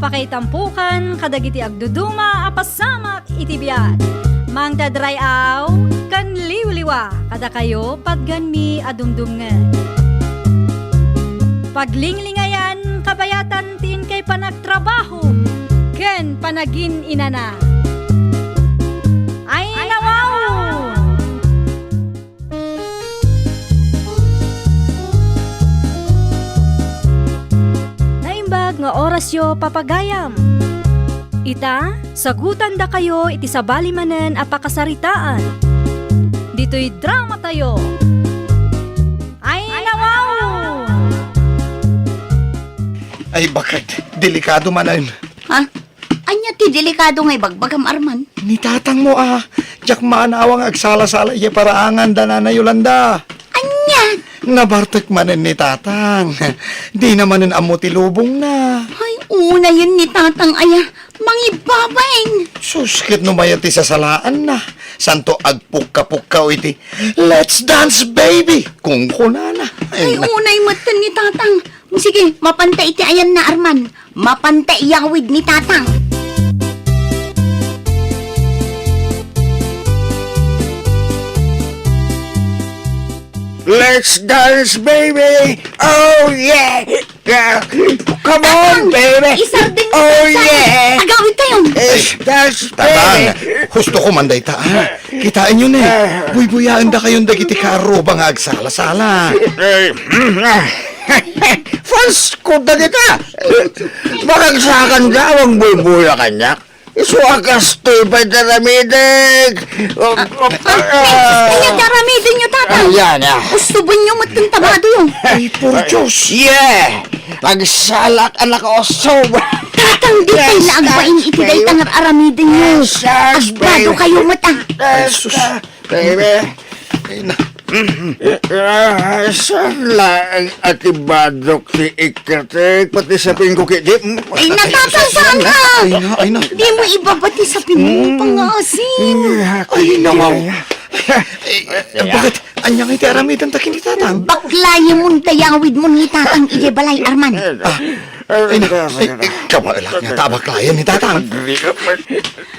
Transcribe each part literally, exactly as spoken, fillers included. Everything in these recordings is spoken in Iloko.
Pakaitampokan kadagiti agduduma a pasamak iti biag. Mangted ray-aw ken liwliwa kadakayo patganmi a dumdumngeg. Paglinglingayan kabayatan ti inkay panagtrabaho ken panagin-inana. Ay, nawaw! Naimbag nga orasyo, papagayam. Ita, sagutandakayo iti sabali manen a pakasaritaan. Ditoy dramatayo. Ay, nawaw! Ay, bakit? Delikado manen. Ha? Ania ti delikado nga ibagbagam, Arman? Ni tatangmo a, diak maanawa nga agsala-sala idiay paraangan da Nana Yolanda. Ania? Nabartek manen ni tatang. Dina manen ammo ti lubongna. Ay, unayen ni tatang aya, mangibabain. Sus, ket no mayat ti sasalaanna, santo agpukka-pukka iti, "Let's dance, baby!" kunkunana. Ay, na- unay metten ni tatang. Sige, mapanta iti ayanna, Arman. Mapanta iyawid ni tatang. Let's dance, baby! Oh, yeah! Yeah. Come on, baby! Isardeng mo. Oh, yeah! Agawid kayo! Let's dance, baby! Tatang, husto ko man dayta, ha? Kitaenyo ne, buybuyaendakayon dagiti kaarruba nga agsala-sala. Eh, Pasko dagita! Makagsakanda a mangbuybuya kaniak. Isu a kastoy pay ti aramidek. Ah, ah, ah, kaya ti aramidenyo, tatang. Ah, yan, ah. Usubenyo met ti tabadoyo. Ay, por Dios. Yeah! Agsalak a nakausub. Tatang, di pay la agbain iti dayta nga aramidenyo. Agbado kayo met, ah. Ay, sus. Baby. Ay, na. Ah, saan laeng a ti badok ti ikkatek, pati sapingko ket di. Ay, natatangsan ka! Ay, na, ay, na. Di mo ibaba ti sapingmo, pangasim. Ay, nawaw. Eh, eh, bakit? Ania nga iti aramidenta ken ni tatang? Baklayemon dayawidmo ni tatang idiay balay, Arman. Ah, ay, na. Ay, ay, kabaelak nga ta baklayen ni tatang.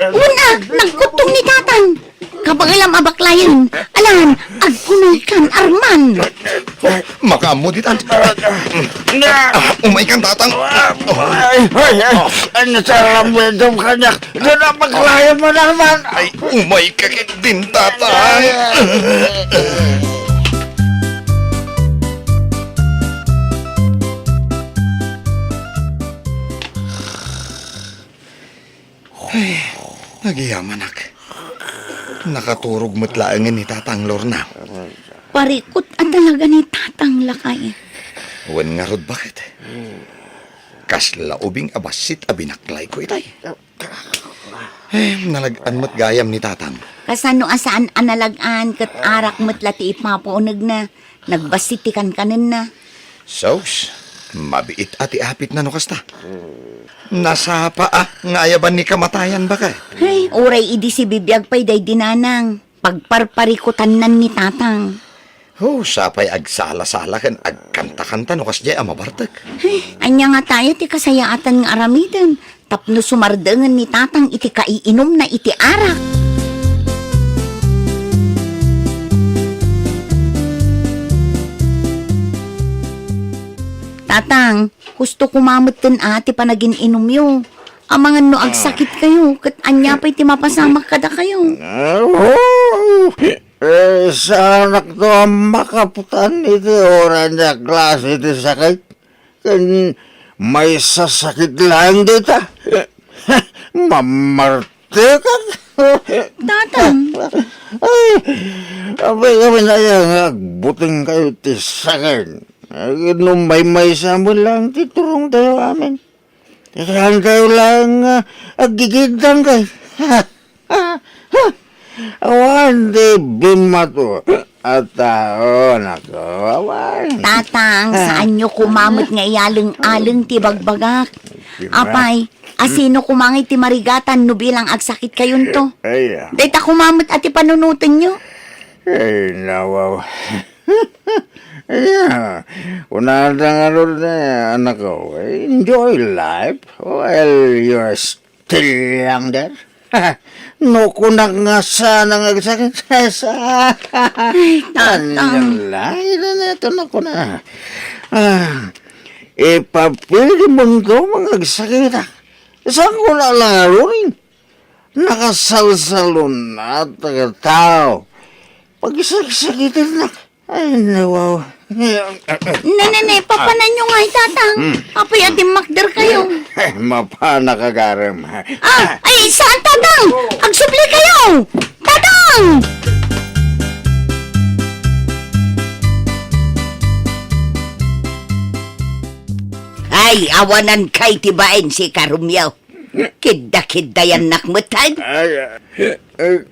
Una, nagkuttong ni tatang. Kabaelam a baklayen, alan, agkunaykan, Arman. Oh, makaammo ditan. Ah, umaykan, tatang. Ay, ay, ay, ano sa ramedam kaniak? Di na baklayen mo naman. Ay, umayka ketdin, tatang. Ay, agyaman, anak. Nakaturog met laengen ni Tatang Lorna. Parikut a talaga ni Tatang, lakay. Wen ngarud, baket? Kasla ubing a bassit a binaklayko itay. Eh, nalag-an met gayam ni Tatang. Kasano a saan a nalag-an ket arak met la ti ipapaunegna? Nagbassit ti kankanenna. Sus, mabiit a ti apitna no kasta. Nasapa a nga ayaban ni kamatayan, baket? Hey, uray idi sibibiag pay daydi nanang, pagparparikutannan ni Tatang. Oh, sapay agsala-sala ken agkanta-kanta no kasdiay a mabartek. Hey, ania ngata aya ti kasayaatan nga aramiden? Tapno sumardengen ni Tatang iti kaiinumna iti arak. Tatang, husto koma metten a ti panagin-inumyo. Amangan no agsakitkayo, ket ania pay ti mapasamak kadakayo? Ah, oh, eh, saanakto a makaputan iti uray a klase ti sakit. Ken maisasakit laeng dita. Mamartekak. Tatang. Ay, apay kami na yan, agbuteng kayo ti saken. Ay, no maymaysa mo lang ti turong tayo amin. Saan kayo lang, ah, aggigidang kayo? Awan ti bimmato a tao, nako, awan. Tatang, saanyo koma met nga iyaleng-aleng ti bagbagak. Apay, asino koma nga iti marigatan no bilang agsakit kayonto? Ay, ah. Dayta koma met a ti panunotenyo. Ay, nawaw. Yeah, kunada ngarud, eh, anakko, enjoy life while you're still young there. No kunak nga saan nga agsakit, sa... Ay, Tatang. Ay, na, na, ito na ko na. Ah, ipapili mo ito, mga agsakit, ah. Saan ko na lang arunin? Nakasalsalon na taga tao. Pagsaksakitan na. Ay, nawaw. Ne, ne, ne, papananyo nga, Tatang. Hmm. Apay a dimmakder kayo. Mapana ka, garem. Ah, ay, saan, Tatang? Agsubli kayo! Tatang! Ay, awanan kay ti bain si Karumyo. Kidda-kiddayannak met, ay. Ay, eh,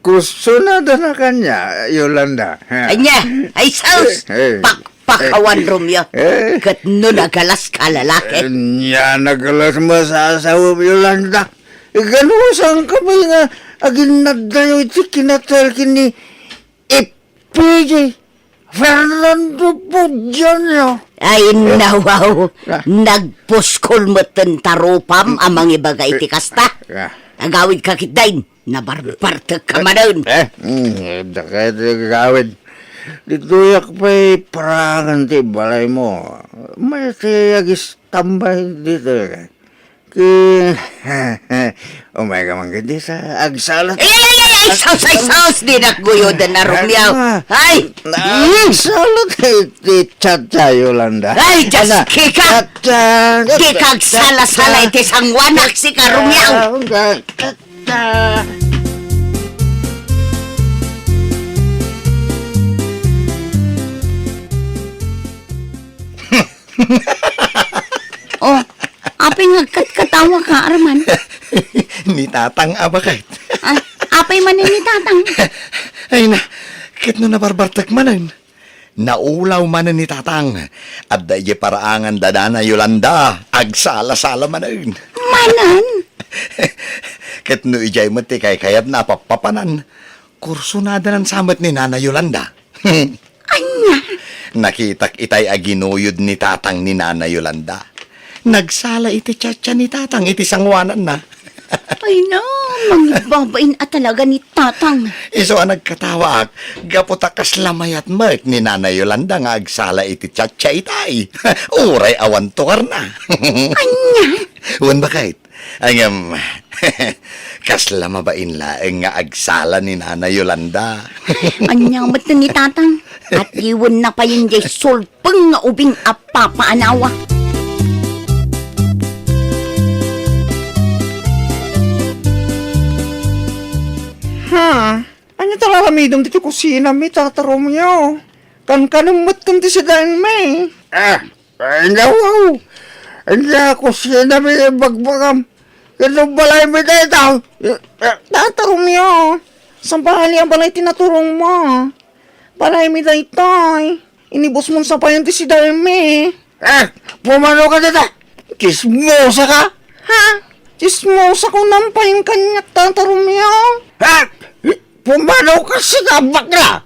Kusonada na kania, Yolanda. Ania, ay sus! Eh, eh. Pakpakawan, Romeo. Eh. Ket no nagalas ka, lalaki. Ania, nagalas masasawem, Yolanda. Ganusan ka pay nga aginnaddayo iti kinatalki ni Ipiji Fernando Pudiano. Ay, nawaw. Ah. Nagpuskol met ti tarupam a mangibaga iti kasta. Ah. Agawid ka ketdin. Nabarbartek ka manen. Eh, mm, dakayo ti gawid. Ditoyak pay parangan ti balaymo. Mayat ti agistambay ditoy. Ki-, umay ka man ketdi sa agsala. Ay, ay, ay, ay, ay, sus, ay, sus, dinak guyoden a Romeo. Ay! Agsala ti, ti Chacha, Yolanda. Ay, just kika! Chacha! Kika agsala-sala iti sanguanak, sika, Romeo. Ah, okay. Oh, apay nga agkatkatawa ka, Arman? Ni Tatang a baket. Ah, apay manen ni Tatang? Ay na, ket no nabarbartek manen. Naulaw manen ni Tatang. Adda idiay paraangan da Nana Yolanda. Agsala-sala manen. Manen? Ket no idiay met ti kaykayatna a pappapanan, kursonadanan sa met ni Nana Yolanda. Ania? Nakitak itay a ginuyod ni Tatang ni Nana Yolanda. Nagsala iti Chacha ni Tatang iti sanguananna. Ay na, mangibabain a talaga ni Tatang. Isu a nagkatawaak, gapu ta kasla mayat met ni Nana Yolanda nga agsala iti Chacha itay. Uray awan tukarna. Ania? Wen, baket. Ngem, kasla mabain laeng nga agsala ni Nana Yolanda. Ania met ni Tatang? Atiwenna payen diay sulpeng nga ubing a papaanawa. Ha? Ania ti ar-aramidem ditoy kusinami, Tata Romeo? Kankanem met ken ti sidaenmi. Ah, Ay, nawaw! Ania, kusinami ibagbagam. Ket no balaymi dayta. Eh, eh, Tata Romeo, sabali a balay ti naturongmo. Balaymi daytoy. Inibusmon sa payen ti sidaenmi. Eh, pumano ka dita? Chismosa ka? Ha? Chismosa ko nang payen kaniak, Tata Romeo? Ha? Pumano ka, sika, bakla?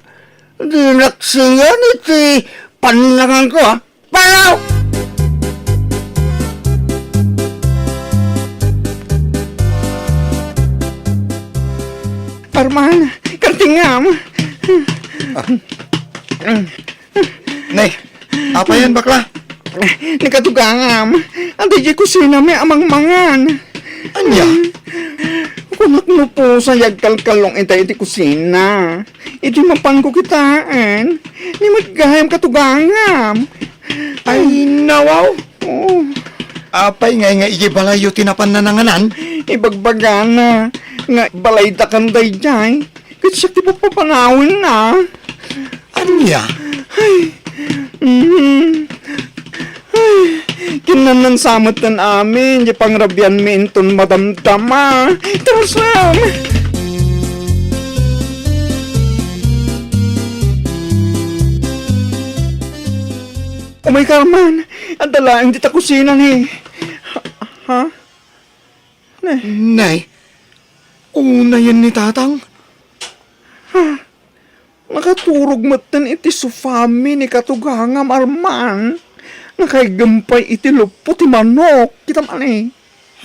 Dinak singan iti pannanganko, ha? Panaw! Arman, kartingam. Ah. Nay, apayan, bakla? Ni katugangam, adda idiay kusinami a mangmangan. Ania? Kunak no pusay agkalkallong itay iti kusina. Idi mapanko kitaen, ni met gayam katugangam. Ay, nawaw. Oh. Apay ngay nga iti balayyo ti napan nananganan? Ibagbagana nga balayda kan daydiay. Ket siak ti papapanawenna. Ania? Ay. Mm. Ay, kinnannan sa metten amin, di pangrabianmi inton madamdama. Tarasam! Umay, Carmen, adda laeng dita kusina ni. Ha? Ne. Nay, unayen ni Tatang. Ha? Naturog metten iti sofami ni katugangam Arman. Nakaigem pay iti luppo ti manok. Kita man eh.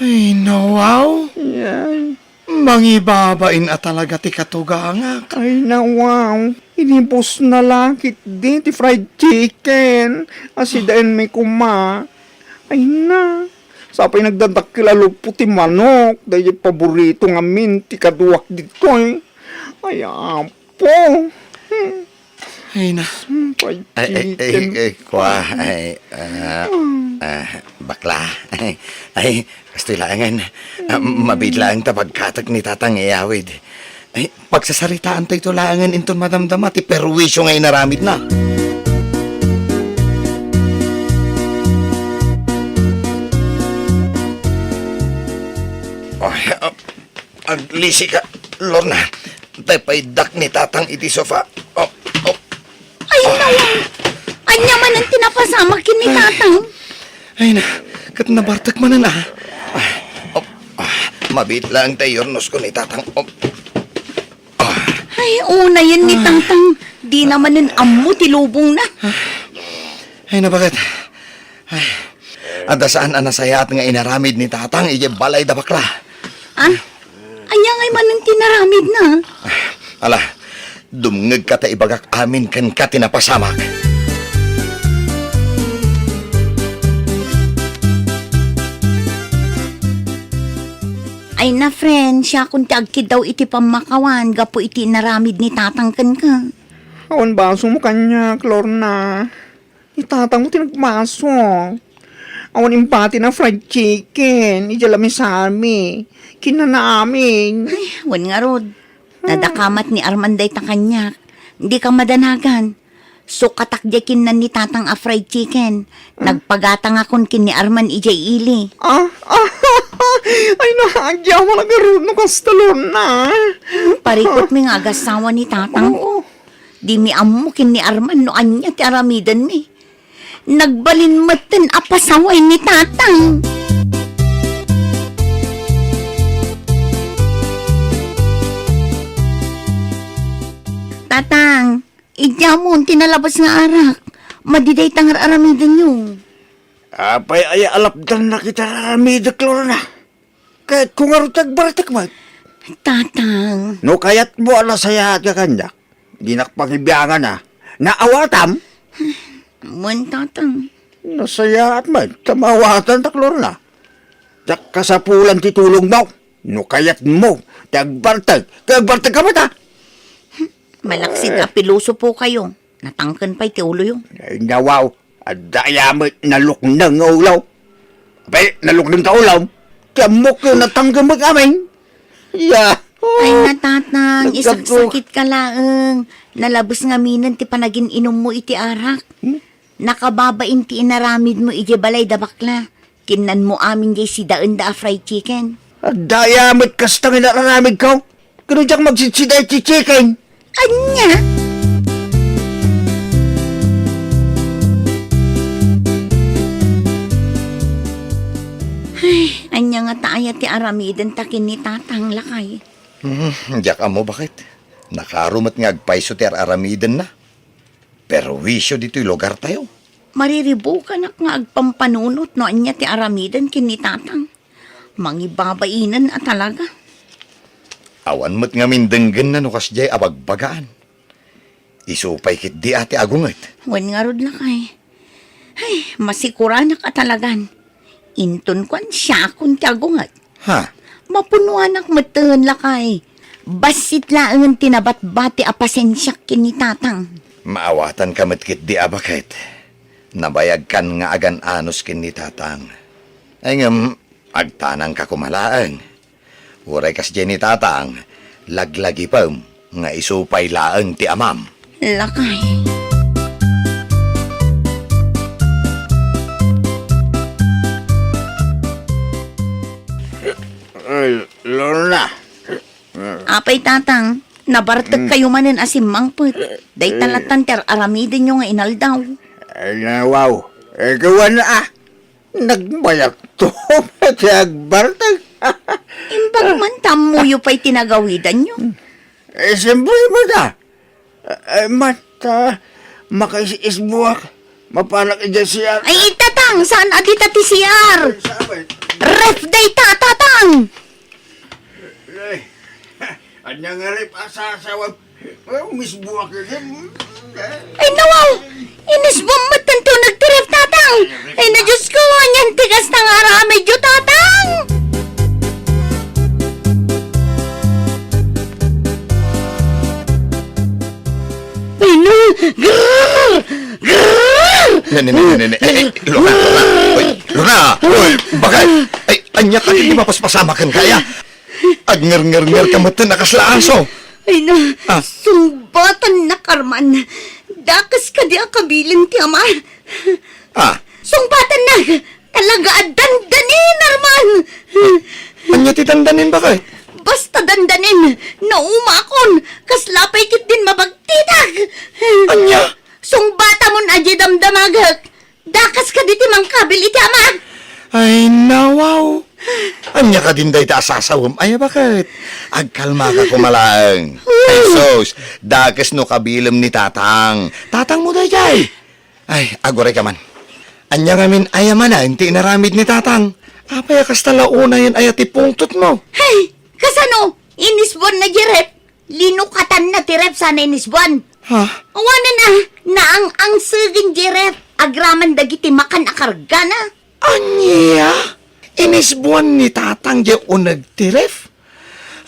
Ay, nawaw. Ay. Mangibabain a talaga ti katugangak. Ay, nawaw. Inibusna la ketdi ti fried chicken. Asidaenmi koma. Ay na. Sapay nagdadakkel a luppo ti manok. Daydi paborito ngamin ti kaduak ditoy. Ay, apo. Hmm. Ay na. Hmm, fried chicken. Ay, ay, ay, ay, kua, ay, ah, ah, bakla. Ay, kastoy laengen. Ah, mabiit laeng ta pagkatek ni Tatang iyawid. Ay, pagsasaritaantayo laengen inton madamdama ti perwisyo nga inaramidna. Ay, ah, Aglisi ka, Lorna. Tay pay dak ni Tatang iti sofa. Oh, oh. Ay, nawa! Ania manen ti napasamak ken ni Tatang? Ay na, ket nabartek manen, ah. Ah, oh, ah, mabiit laeng tay iurnosko ni Tatang. Oh. Ah. Ay, unayen ni Tatang. Dina manen ammo ti lubongna. Ay, nabaket. Ay, adda saan a nasayaat nga inaramid ni Tatang idiay balay da bakla. Ah? Ania ngay manen ti naramidna? Ala, dumngegka ta ibagak amin kenka ti napasamak. Ay na, friend, siakon ti agkiddaw iti pammakawan gapu iti inaramid ni Tatang kenka. Awan basomo kaniak, Lorna. Ni Tatang ti nagmasok. Awan impatina fried chicken, idiay lamisami. Kinanaamin. Ay, wen ngarud. Nadakamat ni Arman dayta kaniak. Dika madanagan. Sukatak diay kinnan ni Tatang a fried chicken. Nagpagatangakon ken ni Arman idiay ili. Ah, ah, ay, naagyaman a garud no kasta, Lorna. Parikutmi nga agassawa ni Tatang ko. Dimi ammo ken ni Arman no ania ti aramidenmi. Nagbalin metten a pasaway ni Tatang. Tatang, idiamon ti nalabas nga arak. Madi dayta nga ar-aramidenyo. Apay aya a lapdannak iti ar-aramidek, Lorna? Kayatko ngarud ti agbartek met. Tatang. No kayatmo a nasayaat ka kaniak, dinak pangibiangan a naawatam. Wen, Tatang. Nasayaat met ta maawatantak, Lorna. Diak kasapulan ti tulongmo. No kayatmo ti agbartek, ket agbartek ka met, a. Malaksid a pilosopokayo. Natangken pay ti uloyo. Ay, nawaw. Adda aya met nalukneng nga ulo? Apay, nalukneng ta ulo? Ti ammok ket natangken met amin. Ya. Ay, na, Tatang, isaksakitka laeng. Nalabes ngaminen ti panagin-inummo iti arak. Hmm? Nakababain ti inaramidmo idiay balay da bakla. Kinnanmo amin diay sidaenda a fried chicken. Adda aya met kasta nga inaramidko? Ket no diak magsidsida iti chicken. Ania? Ay, ania ngata aya ti aramidenta ken ni Tatang, lakay? Hmm, diak ammo, baket. Nakaro met nga agpayso ti ar-aramidenna. Perwisyo ditoy lugartayo. Mariribukanak nga agpampanunot no ania ti aramiden ken ni Tatang. Mangibabainen a talaga. Awan met ngamin denggenna no kasdiay a bagbagaan. Isu pay ketdi a ti agunget. Wen ngarud, lakay. Ay, masikuranak a talagan. Inton kuan, siakon ti agunget. Ha? Mapunuanak metten, lakay. Bassit laengen ti nabatbati a pasensiak ken ni Tatang. Maawatanka met ketdi a baket. Nabayagkan nga agan-anos ken ni Tatang. Ay ngem, agtanangka koma laeng. Uray kasdiay ni Tatang, laglagipem nga isu pay laeng ti amam. Lakay. Ay, Lorna. Apay, Tatang, nabartek kayo manen a simmangpet. Dayta lattan ti ar-aramidenyo nga inaldaw. Ay, nawaw. Eh, kawan, a. Nagmayat to. Ti agbartek. Imbag man ta ammoyo pay ti nagawidanyo. Eh, siyempre, mata. Ay, man, ta, makais-isbuak. Mapanak idiay C R. Ay, Tatang, saan a dita ti C R? Saan ba? Ref dayta, Tatang! Ay, ania nga ref a sasawam? Ay, umisbuak ka din. Ay, nawaw! Inisbuam met ti uneg ti ref, Tatang! Ay, na Diyos ko, anian ti kasta nga aramidyo, Tatang! Ay, na! Grrr! Grrr! Ne, ne, ne, ne, ne. Ay, ay, Lorna, Lorna. Oy, Lorna! Oy, bakit? Ay, ania ka, di mapaspasamak kaya? Agngerngerngerka met ti nakasla aso. Ay na, ah. Sungbatan na, Carman. Dakes kadi a kabilen ti ama. Ah. Sungbatan na. Talaga a dandanin, Arman. Ania ti dandanin, bakit? Basta dandanin. Naumakon. Kasla pay ket din mabagtitak. Ania? Sungbatamon a di damdamagek. Dakes kadi ti mangkabil iti ama. Ay, nawaw. Ania kadin dayta a sasawem? Ay, bakit? Agkalmaka koma laeng. Ay, sus, dakes no kabilem ni Tatang. Tatangmo daydiay. Ay, aguray ka man. Ania ngamin aya manen ti inaramid ni Tatang? Apay a kasta la unayen aya ti pungtotmo? Ay, kasano? Inisbuan na di ref. Linukatanna ti ref sana inisbuan. Ha? Awanen a, naang-angsegen di ref agraman dagiti makan a kargana. Ania? Inisbuan ni Tatang di uneg ti ref?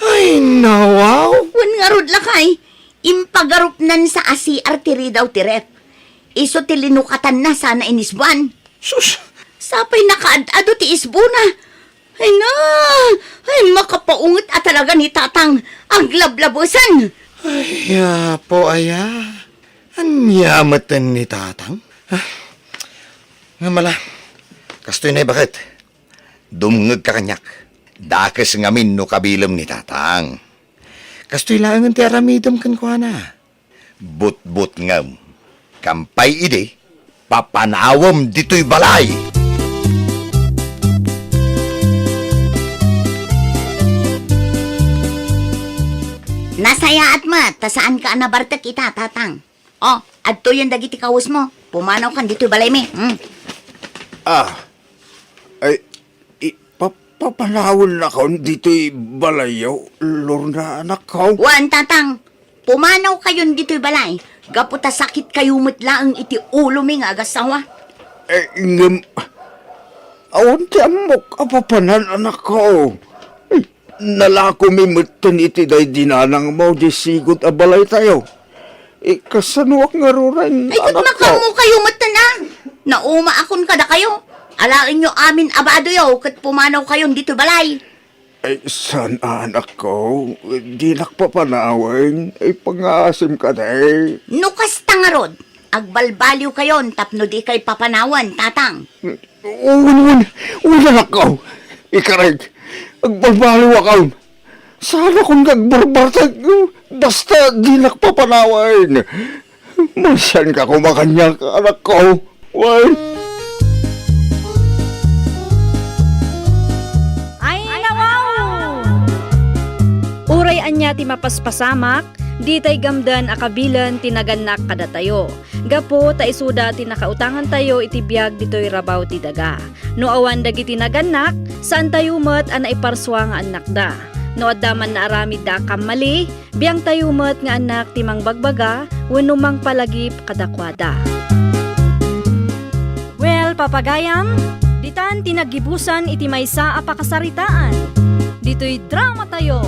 Ay, nawaw! Wen ngarud lakay, impagarupnansa a C R ti ridaw ti ref. Isu ti linukatanna sana inisbuan. Sus! Sapay nakaad-ado ti isbuna. Ay na! Ay, makapaunget a talaga ni Tatang. Aglablabesen! Ay, Apo, aya. Ania meten ni Tatang? Ah, ngem ala, kastoy nay, baket. Dumngegka kaniak. Dakes ngamin no kabilem ni Tatang. Kastoy laengen ti aramidem kenkuana. Butbutngem. Kampay idi, papanawem ditoy balay. Nasayaat met ta saanka a nabartek ita, Tatang. O, adtoyen dagiti kawesmo. Pumanawkan ditoy balaymi. Hmm. Ah, ay, i-, pa-, papanawennakon ditoy balayyo, Lorna, anakko? Wen, Tatang. Pumanawkayon ditoy balay, gapu ta sakitkayo met laeng iti ulomi nga agassawa. Eh, ngem, awan ti ammok a papanan, anakko. Nalakomi metten iti daydi nanangmo, di sigud a balaytayo. Eh, kasanoak ngaruden, anakko? Ay, ket makaammokayo metten, a? Naumaakon kadakayo. Alaenyo amin a badoyo ket pumanawkayon ditoy balay. Ay, saan a, anakko? Dinak papanawen. Ay, pangaasim kadi. No kasta ngarud, agbalbaliwkayon tapno dikay papanawen, Tatang. Wen, wen, wen, anakko. Ikarek, agbalbaliwakon. Saanakon nga agbarbartek, basta dinak papanawen. Masianka koma kaniak, anakko. Wen. Ay, nawaw! Uray ania ti mapaspasamak, ditay gamden a kabilen ti nagannak kadatayo. Gapu ta isuda ti nakautangantayo iti biag ditoy rabaw ti daga. No awan dagiti nagannak, saantayo met a naiparsua nga annakda. No adda man naaramidda a kammali, biangtayo met nga annak ti mangbagbaga wenno mangpalagip kadakuada. Well, papagayam, ditan ti naggibusan iti maysa a pakasaritaan. Ditoy dramatayo.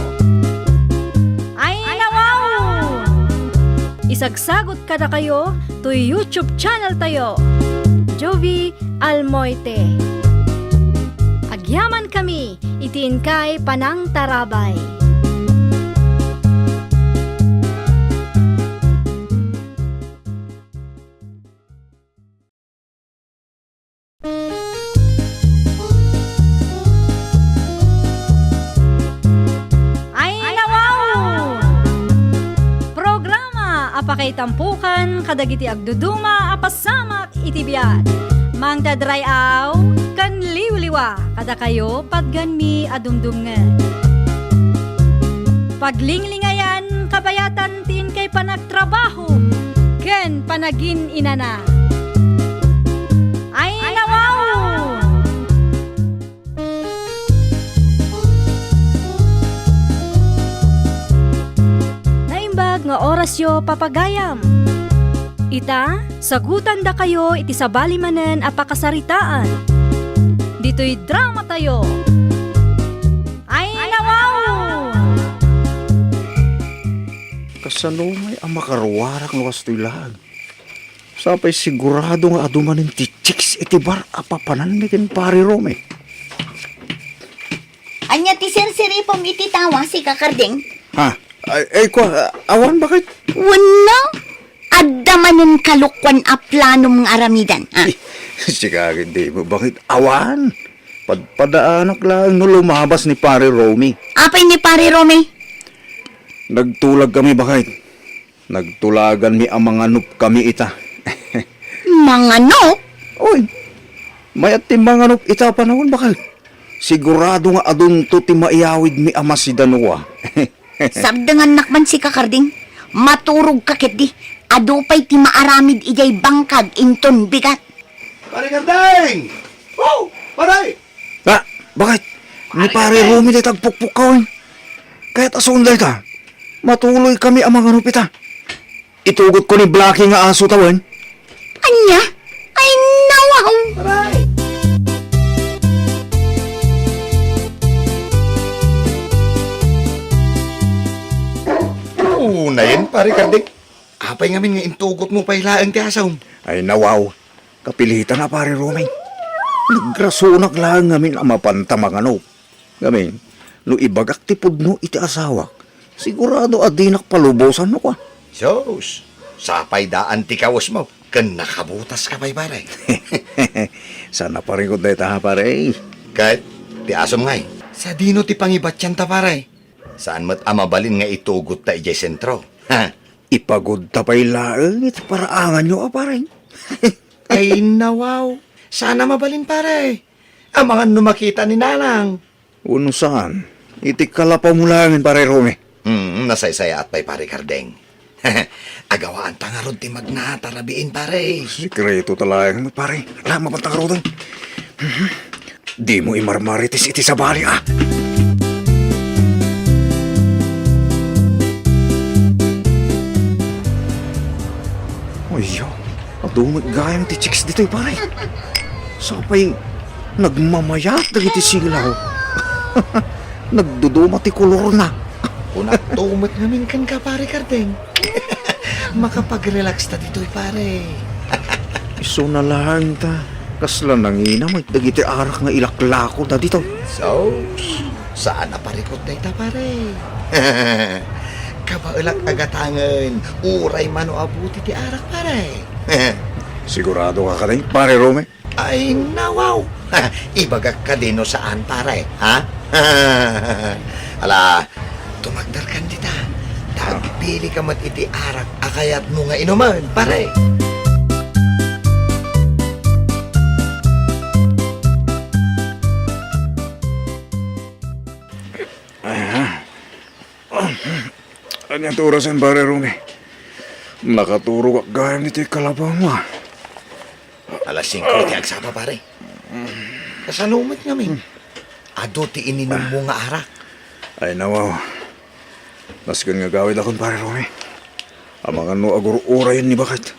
Ay, nawaw! Isagsagot kadakayo toy YouTube channel tayo, Jovie Almoite. Agyamankami iti inkay panangtarabay. Ay, nawaw! Programa a pakaitampokan kadagiti agduduma a pasamak iti biag. Mangted ray-aw ken liwliwa kadakayo patgenmi a dumdumngeg. Paglinglingayan Nabayatan ti inkay panagtrabaho ken panagin-inana. Ay, nawaw! Naimbag nga orasyo, papagayam. Ita, sagutandakayo iti sabali manen a pakasaritaan. Ditoy dramatayo. Ay, nawaw! Kasano ngay a makaruarak no kastoy laeng? Sapay sigurado nga adu manen ti chicks iti bar a papananmi ken Pare Romy. Ania ti sirsiripom iti tawa, sika Karding? Ha? Ay, ay, kua, awan, bakit? Wenno, adda manen kalokuan a planom nga aramidan, ha? Sika, di mo, bakit? Awan. Padpadaanak laeng no lumabas ni Pare Romy. Apay ni Pare Romy? Nagtulag kami, bakit? Nagtulaganmi a manganop kami ita. Manganop? Oy, mayat ti manganop ita a panawen, bakal. Sigurado nga adunto ti maiyawidmi a masidanua. Sardengannak man, sika Karding. Maturogka ketdi. Adu pay ti maaramid idiay bangkag inton bigat. Pare Karding! Oh, pare! Ah, bakit? Ni Pare Romy dayta agpukpukkaw, eh. Kayat a suon dayta. Matuloy kami a manganop ita. Itugot ko ni Blackie nga aso tawen. Ania? Ay, nawaw! Unayen, Pare Karding. Apay ngamin nga intugotmo pay laeng ti asom? Ay, nawaw. Kapilitan a, Pare Romy. Nagrasonak laeng ngamin a mapanta manganop. Ngamin, no ibagak ti pudno iti asawak, sigurado a dinak palubosan no kua. Sus, sapay daan ti kawesmo, ken nakabutas ka pay, pare. Saan a parikut dayta, pare? Ket, ti asom ngay, sadino ti pangibatianta, pare? Saan met a mabalin nga itugotta idiay sentro. Ha? Ipagudta pay laeng iti paraanganyo a, pare. Ay, nawaw. Saan a mabalin, pare. Amangan no makita ni Nanang. Wenno saan, iti kalapawmo laengen, Pare Romy. Hmm, nasaysayaat pay, Pare Kardeng. Agawaanta ngarud ti magna ta rabiin, pare. Sikreto ta laeng, pare. Ala, mapanta ngaruden. Mhm. Dimo imarmarites iti sabali, a. Ayya, adu met gayam ti chicks ditoy, pare. Sapay nagmamayat dagiti silaw. Nagduduma ti kolorna. Kunakto met ngamin kenka, Pare Kardeng. Makapag-relax ta ditoy, pare. Isuna laeng ta, kasla nangina met dagiti arak nga ilaklako ta ditoy. So, saan a parikut dayta, pare? Kabaelak a gatangen, uray mano a buti ti arak, pare. Sigurado ka kadi, Pare Romy? Ay, nawaw! Ibagak kadi no saan, pare, ha? Ala, tumagdarkan dita. Ta agpili ka met iti arak a kayatmo nga inumen, pare. Ania ti orasen, Pare Romy? Nakaturogak gayam ditoy kalapawmo, a. Alas singko ti agsapa, pare. Kasano met ngamin? Adu ti ininummo nga arak. Ay, nawaw. Nasken nga gawidakon, Pare Romy. Amangan no agur-urayen ni baket.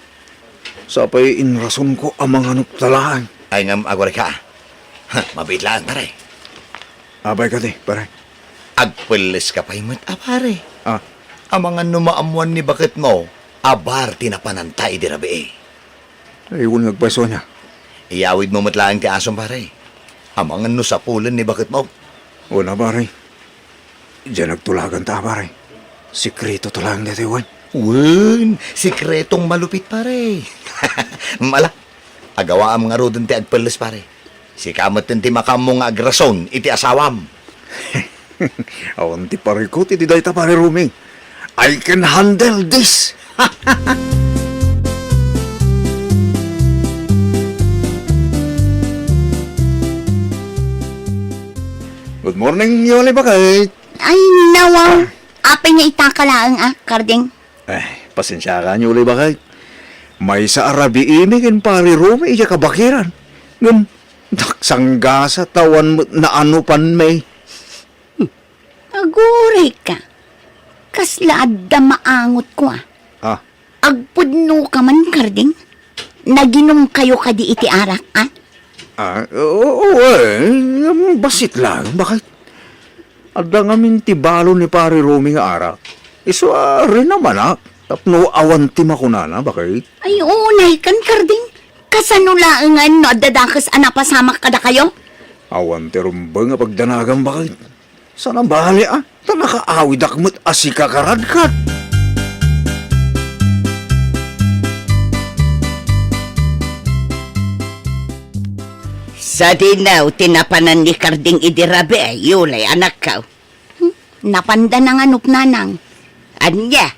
Sapay inrasonko a manganop ta laeng. Ay, ngem agurayka. Ha, mabiit laeng, pare. Apay kadi, pare? Agpelles ka pay met a, pare. A? Amangan no maammoan ni baketmo a bar ti napananta idi rabii. Ay, wen nga agpayso ania? Iyawidmo met laeng ti asom, pare. Amangan no sapulen ni baketmo. Wen a, pare. Diay nagtulaganta, pare. Sekreto ta laeng daytoy, wen? Wen, sekretong malupit, pare. Ala, agawaam ngaruden ti agpelles, pare. Sika metten ti makaammo nga agrason iti asawam. Awan ti parikut iti dayta, Pare Romy. I can handle this. Good morning, Yoli Bakay. Ay, nawaw. Apay nga itaka laeng, a, Karding? Ay, pasensiakan, Yuli, baket. Maysa a rabiimi ken Pari Romy idiay kabakiran. Ngem, naksanggasat ta awan met naanopanmi. Aguray ka. Kasla adda maangotko, a. Ah. Agpudno ka man, Karding? Naginumkayo kadi iti arak, a? Ah, oo, oo, eh, bassit lang, baket? Adda ngamin ti balo ni Pari Romy nga arak. Isu a rinamanak, tapno awan ti makunana, baket? Ay, unay kan, Karding. Kasano laengen no adda dakes a napasamak kadakayo? Awan ti rumbeng a pagdanagam, baket? Saan a bale, a? Ta nakaawidak met a sika, karadkat. Sadino ti napanan ni Karding idi rabii, Yuli, anakko? Hmm, napanda nanganup, nanang. Ania?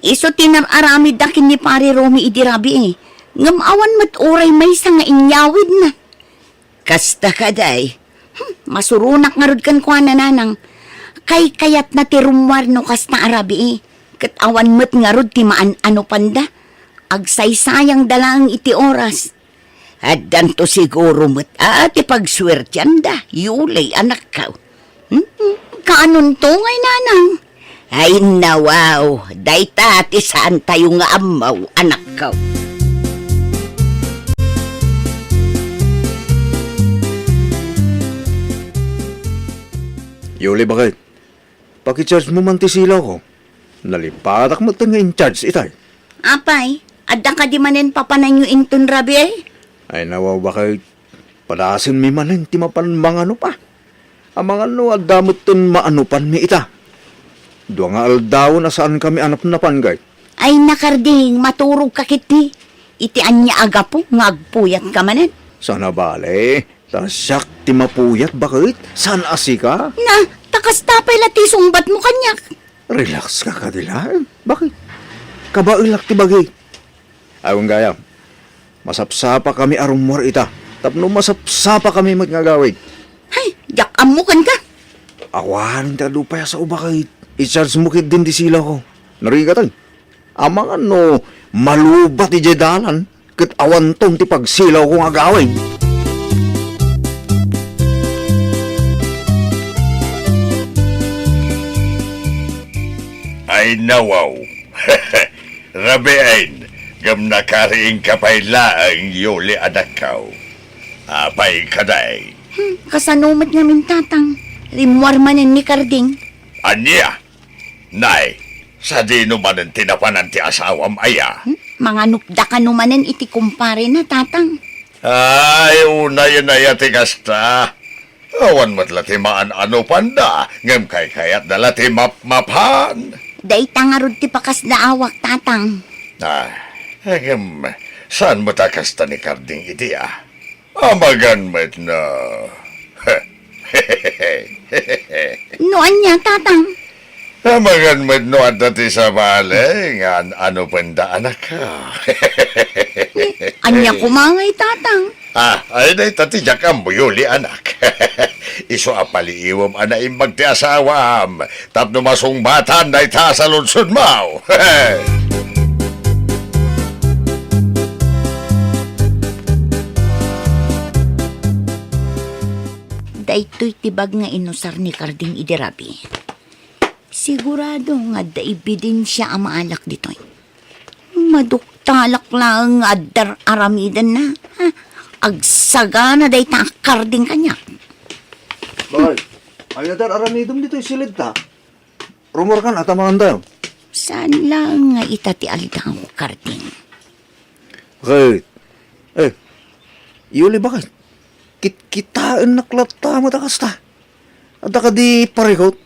Isu ti naaramidda ken ni Pari Romy idi rabii, ngem awan met uray maysa nga inyawidna. Kasta kadi. Hmm, masuronak ngarud kenkuana, nanang. Kaykayatna ti rummuar no kasta a rabii, ket awan met ngarud ti maan-anupanda. Agsaysayangda laeng iti oras. Addanto siguro met a ti pagsuertianda, Yuli, anakko. Hmm? Kaanonto ngay, nanang? Ay, nawaw, dayta ti saantayo nga ammo, anakko. Yuli, baket? Pakicharge mo man ti silawko. Nalipatak met nga in-charge itay. Apay, adda kadi manen papananyo inton rabii? Ay, nawaw, baket? Padasenmi manen ti mapan manganup, a. Amangan no adda metten maanupanmi ita. Dua nga aldawen a saankami a napnapan, ket. Ay, Karding, maturogka ketdi. Iti ania a gapu nga agpuyatka manen? Saan a bale, ta siak ti mapuyat, baket? Saan a sika? Na, ta kasta pay la ti sungbatmo kaniak. Relax ka kadi laeng. Baket? Kabaelak ti bagi. Awan gayam. Masapsapakami a rummuar ita. Tapno masapsapakami met nga agawid. Ay, diak ammo kenka. Awan ti adu pay a sao, baket. I-charge mo ketdin ti silawko. Narigat, ay. Amangan no malubat idiay dalan, ket awanton ti pagsilawko nga agawid. Ay, nawaw. Rabiin, ngem nakariingka pay laeng, Yuli, anakko. Apay kadi? Hmm, kasano met ngamin, Tatang? Rimmuar manen ni Karding. Ania? Nay, sadino manen ti napanan ti asawam aya? Hmm? Manganupda kano manen iti kumparena, Tatang. Ay, unayen aya ti kasta. Awan met la ti maan-anupanda, ngem kaykayatda la ti mapmapan. Dayta ngarud ti pakasdaawak, Tatang. Ah, ngem, saan met a kasta ni Karding idi, a? Amangan met no. No ania, Tatang? Amangan met no adda ti sabali nga an-anupanda, anakko. Ania koma ngay, Tatang? Ah, ay, dayta ti diak ammo, Yuli, anak. Isu a paliiwem a naimbag ti asawam tapno masungbatan dayta a saludsodmo. Daytoy ti bag nga inusar ni Karding idi rabii. Sigurado nga adda ebidensia a maalak ditoy. Maduktalak laeng nga adda ar-aramidenna. Ha? Agsagana dayta a Karding kaniak. Bay, ania ti ar-aramidem ditoy siled ta? Rummuarkan, a, ta mangan tayo. Saan laeng nga ita ti aldaw, Karding? Baket? Eh, Yuli, baket? Kitkitaennak latta met a kasta. Adda kadi parikut?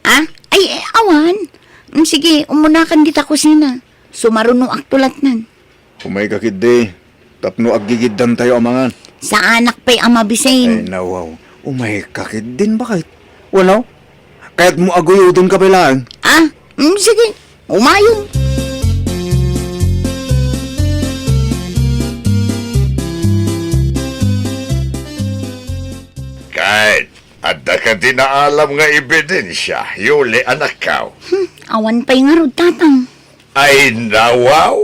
Ah? Ay, eh, awan. Mm, sige, umunakan dita kusina. Sumarunoak tulatnan. Umayka ketdi, tapno aggigiddantayo a mangan. Saanak pay a mabisin. Ay, nawaw. Umayka ketdin, baket? Wano? Kayatmo a guyodonka pay laeng? Ah, mm, sige. Umayon. Ket, Adda kadi naalam nga ebidensia, Yuli, anakko? Hmm, awan pay ngarud, Tatang. Ay, nawaw!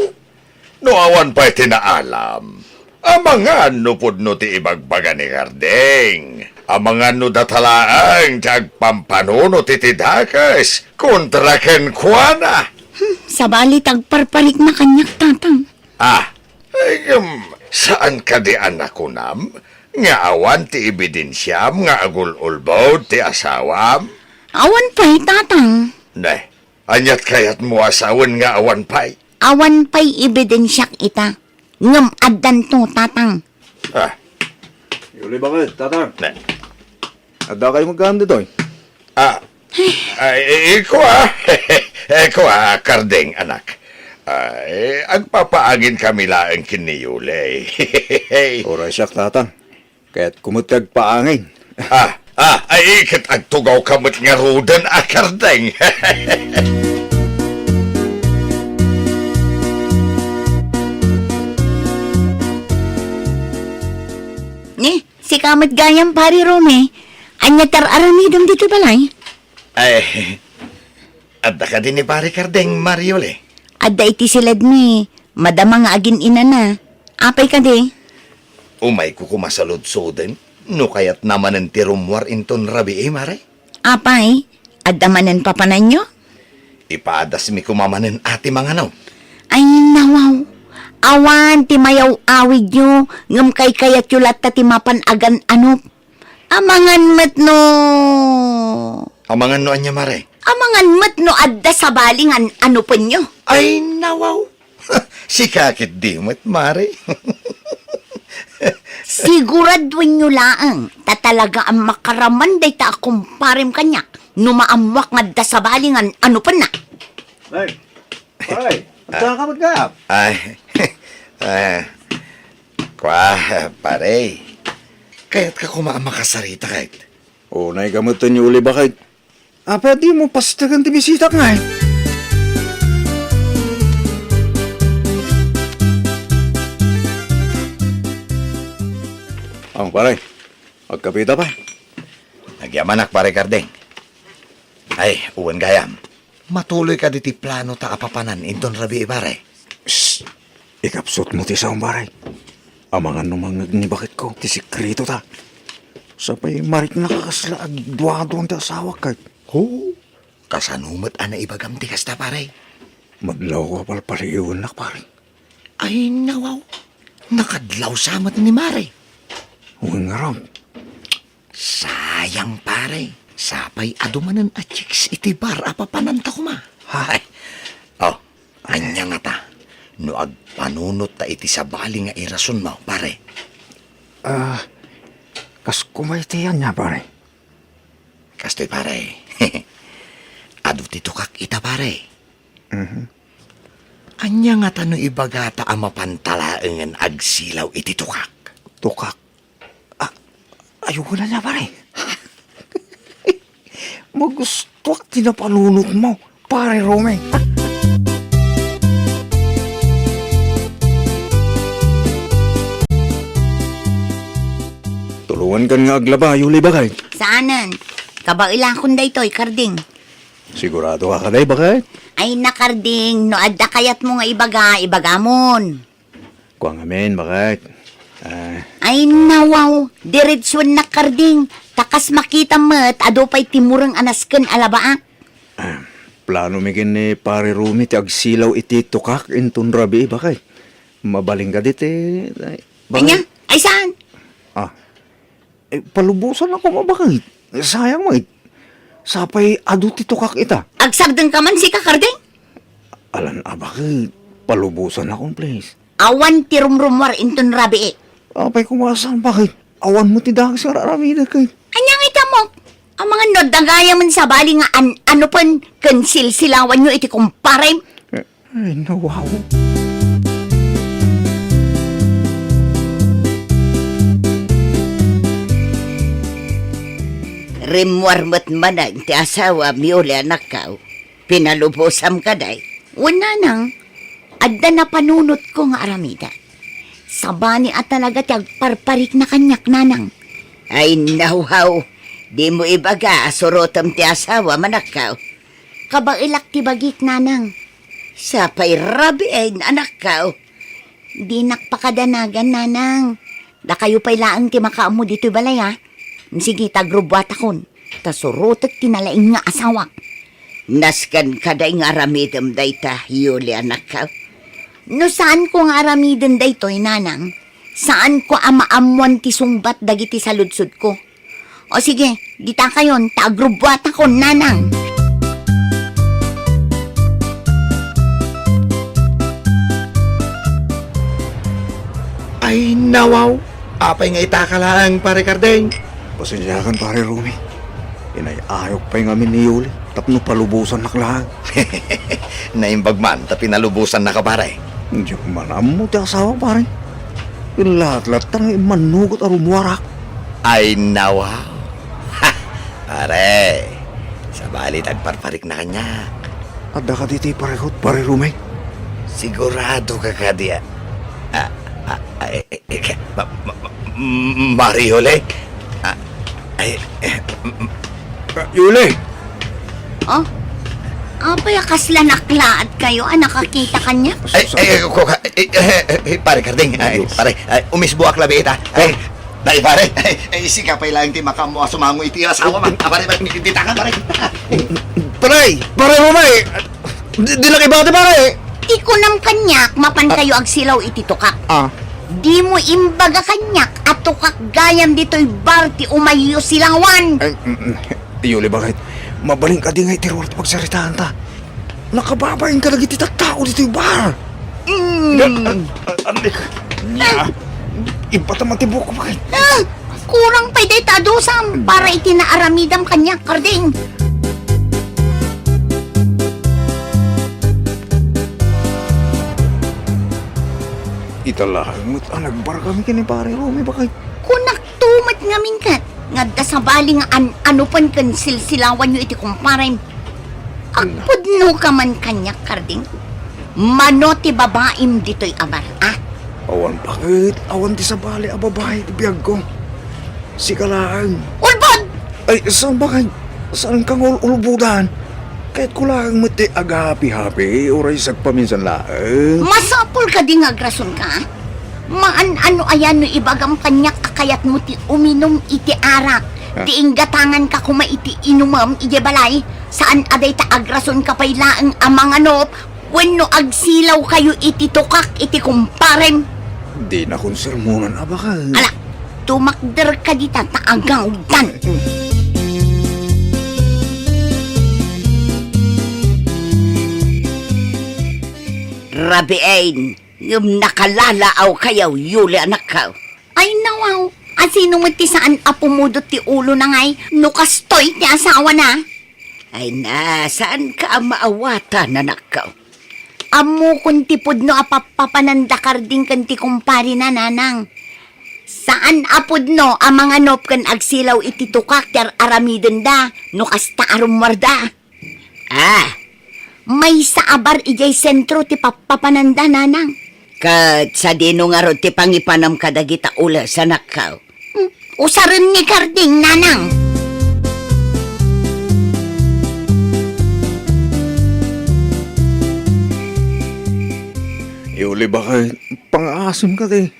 No awan pay ti naalam, amangan no pudno ti ibagbaga ni Karding. Amangan no data laeng ti agpampanunot iti dakes kontra kenkuana. Hmm, sabali ti agparparikna kaniak, Tatang. Ah, ay, em, saan kadi a nakunam nga awan ti ebidensiam nga agul-ulbod ti asawam? Awan pay, Tatang. Ne, aniat kayatmo a sawen nga awan pay? Awan pay ebidensiak ita, ngem addanto, Tatang. Ah. Yuli, bakit, Tatang? Ne. Adda kayo magkaam ditoy? Ah, ay, i-, iko, ah. Iko, ah, Karding, anak. Ay, agpapaangin kami laeng ken ni Yuli. Uray siak, Tatang. Kayatko met ti agpaangin. Ah, ah, ay, ket agtugawka met ngaruden a Karding. Ni, sika met gayam, Pari Romy. Ania ti ar-aramidem ditoy balay? Ay, adda kadi ni Pari Karding, Mari Yuli? Adda iti siledmi, madama nga agin-inana. Apay kadi? Umayko koma saludsoden, no kayatna manen ti rummuar inton rabii, Mari. Apay, adda manen papananyo? Ipaadasmi koma manen a ti mangano. Ay, nawaw. Awan ti mayaw-awidyo, ngem kaykayatyo latta ti mapan agan-anop. Amangan met no. Amangan no ania, Mare? Amangan met no adda sabali nga an-anopenyo. Ay, nawaw. Sika ketdi met, Mare. Siguraduenyo laeng ta talaga a makaraman dayta a kumparem kaniak no maammoak nga adda sabali nga an-anopenna. Ay, pare, adda ka met gayam? Ay, ah, kua, pare. Kayatka koma a makasarita ket? Unay ka met ni Oliva ket. Apay a dimo pastegen ti bisitak ngay? Ang pare, agkapita pa. Nagyamanak, Pare Karding. Ay, wen gayam. Matuloy kadi ti planota a papanan inton rabii, pare. Shh! Ikapsutmo ti saom, pare. Amangan no mangngeg ni baketko ti sekretota. Sapay mariknaka kasla agduaduan ti asawak ket. Ho? Kasano met a naibagam ti kasta, pare? Madlawko a palpaliiwennak, pare. Ay, nawaw. Nakadlaw sa met ni Mare. Wen ngarud. Sayang, pare. Sapay adu manen a chicks iti bar a papananta koma. Hay. Oh, ania ngata? No agpanunot ta iti sabali nga irasonmo, pare. Ah, kas koma iti ania, pare? Kastoy, pare. Adu ti tukak ita, pare. Mhm. Ania ngata no ibagata a mapanta laengen agsilaw iti tukak? Tukak? Ah, ayo ken ania, pare. Magustuak ti napanunotmo, Pare Romy. Tulongankan nga aglaba, Yuli, baket. Saanen. Kabaelakon daytoy, Karding. Sigurado ka kadi, baket? Ay, na, Karding, no adda kayatmo nga ibaga, ibagamon. Kua ngamin, baket. Ah. Ay, nawaw, diretsuennak, Karding. Ta kas makitam met, adu pay ti mureng a nasken a labaak. Ah, plano mi ken ni Pare Romy ti agsilaw iti tukak inton rabii, baket. Mabalin kadi ti, ay, baket. Ania? Ay, saan? Ah. Eh, palubosannak koma, baket. Sayang met. Sapay adu ti tukak ita. Agsardengka man sika, Karding? Alan a, baket. Palubosannakon, please. Awan ti rumrummuar inton rabii. Apay koma a saan, baket? Awan met ti dakes nga ar-aramidek ket. Ania nga itamok? Amangan no adda gayamen sabali nga an-, anopen ken silsilawanyo iti kumparem? Eh, Ay, nawaw. Rimmuar met manen ti asawam, Yuli, anakko. Pinalubosam kadi? Wen, nanang, adda napanunotko nga aramidek. Sabali a talaga ti agparparikna kaniak, nanang. Ay, nawaw. Dimo ibaga a surotem ti asawam, anakko. Kabaelak ti bagik, nanang. Sapay rabii, anakko. Dinak pakadanagan, nanang. Dakayo pay laeng ti makaammo ditoy balay, a. Sige, ta agrubbuatakon. Ta surotek ti nalaing nga asawak. Nasken kadi nga aramidem dayta, Yuli, anakko? No saanko nga aramiden daytoy, nanang, saanko a maammoan ti sungbat dagiti saludsodko. O sige, ditakayon, ta agrubbuatakon, nanang. Ay, nawaw! Apay nga itaka laeng, Pare Karding? Pasensiakan, Pare Rumi. Inay-ayok pay ngamin ni Yuli tapno palubosannak laeng. Naimbag man ta pinalubosannaka, pare. Diak man ammo ti asawa, pare. Inlatlatta nga immannugot a rummuarak. Ay, nawaw. Ha! Pare, sabali ta agparparikna kaniak. Adda kadi ti parekot, Pare Rumi? Siguradoka kadi a, a, a, a, e, e, e, ka-, ma-, ma-, ma-, Mario Lek? A, ay, e, m-, m-, Ah, Yuli! Oh? Apay a kasla naklaat kayo a nakakita kaniak? Ay, ay, ay, ko ka, ay, ay, ay, ay, pare Karding, ay, Ayos. Pare, ay, umisbuak labi ita. Ay, Oh. Ay, pare, ay, ay, sika pay laeng ti makaammo a sumango iti asawa man. Ah, pare, pare, ditaka, pare. Pare, pare, Romay, di, di nakibati, pare. Ti kunam kaniak, mapan kayo agsilaw iti tukak. Ah. Dimo imbaga kaniak a tukak gayam ditoy bar ti umayyo silawan. Ay, mm, mm. Yuli, bakit? Mabalin kadi nga iti ruar ti pagsaritaanta. Nakababain kadagiti tattao ditoy bar. Mm. Nga, an-, an-, an-, nia, ibata man ti buok, bakit? Ah, kurang pay dayta a dusam para iti naaramidam kaniak, Karding. Ita laeng met a nagbar kami ken ni Pare Romy, bakit? Kunak to met ngamin ket, nga adda sabali nga an-, ano pay ken silsilawanyo iti kumparem. Agpudno ka man kaniak, Karding? Mano ti babaim ditoy a bar, a? Awan, bakit? Awan ti sabali a babai ti biagko. Sika laeng. Ulbod! Ay, saan, bakit? Saan ka nga ul-, ulbodan? Kayatko laeng met ti agahapi-hapi, uray sagpaminsan laeng. Masapul kadi nga agrasonka? Maan-ano aya no ibagam kaniak a kayatmo ti uminum iti arak, Ah. ti inggatanganka koma iti inumem idiay balay? Saan a dayta agrasonka pay laeng a manganop wenno agsilaw kayo iti tukak iti kumparem? Dinakon sermonan a bakal. Ala, tumakder ka dita ta agawdan. Rabiin, ngem nakalaalaaw kayo, Yuli, anakko. Ay, nawaw, asino met ti saan a pumudot ti ulona ngay no kastoy ti asawana? Ay na, saanka a maawatan, anakko. Ammokon ti pudno a pappapananda Karding ken ti kumparina, nanang. Saan a pudno a manganop ken agsilaw iti tukak ti ar-aramidenda no kasta a rummuarda. Ah, maysa a bar idiay sentro ti pappapananda, nanang. Ket sadino ngarud ti pangipanam kadagita ules, anakko? Hmm, usaren ni Karding, nanang. Yuli, bakit? Pangaasim ka, ti.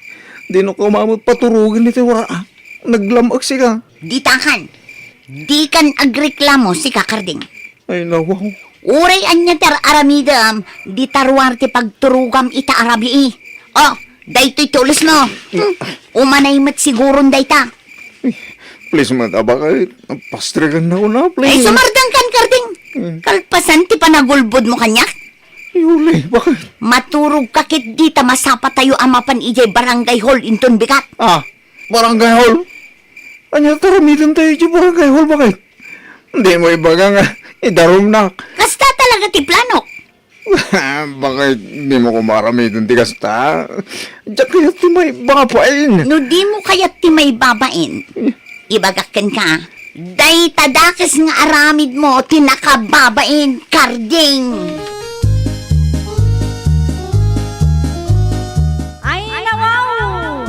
Dino ka umamot paturugen iti wara. Naglam-ek sika. Ditakan. Dikan agreklamo, sika, Karding. Ay, nawaw. Uray ania ti ar-aramidem, dita ruar ti pagturogam ita a rabii. Oh, daytoy ti ulesmo. Hmm, umanay met siguron dayta. Please, met, abakay, pastrigan na una, please. Ay, sumardengkan, Karding. Hmm. Kalpasan ti panagulbodmo kaniak. Yuli, bakit? Maturogka ketdi ta masapatayo a mapan idiay barangay hall inton bigat. Ah, barangay hall? Ania ti aramidentayo idiay barangay hall, bakit? Dimo ibaga nga idarumnak. Kasta talaga ti planok. Bakit dimo koma aramiden ti kasta? Diak kayat ti maibabain. No dimo kayat ti maibabain, ibagak kenka, dayta dakes nga aramidmo ti nakababain, Karding. Ay, nawaw!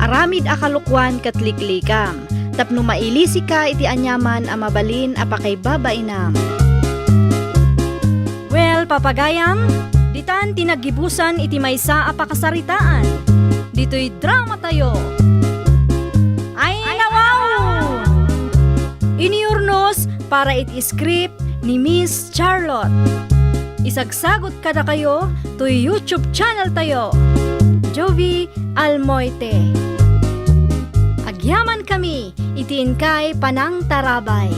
Aramid a kalokoan ket liklikam. tapno mailisika iti aniaman a mabalin a pakaibabainam. Well, papagayam, ditan ti naggibusan iti maysa a pakasaritaan. Ditoy dramatayo. Ay, nawaw! Inurnos para iti script ni Miss Charlotte. Isagsagut kadakayo toy YouTube channel tayo, Jovie Almoite. Agyaman kami iti inkay panangtarabay.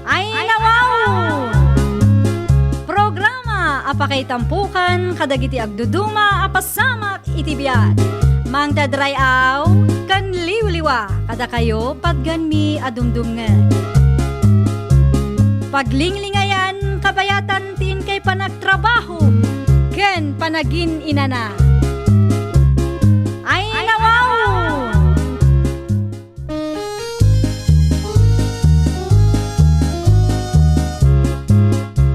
Ay, nawaw! Programa a pakaitampukan kadagiti agduduma a pasamak iti biag. Mangted ray-aw ken liwliwa kadakayo patgenmi a dumdumngeg. Paglinglingayan kabayatan ti inkay panagtrabaho ken panagin-inana. Ay, nawaw!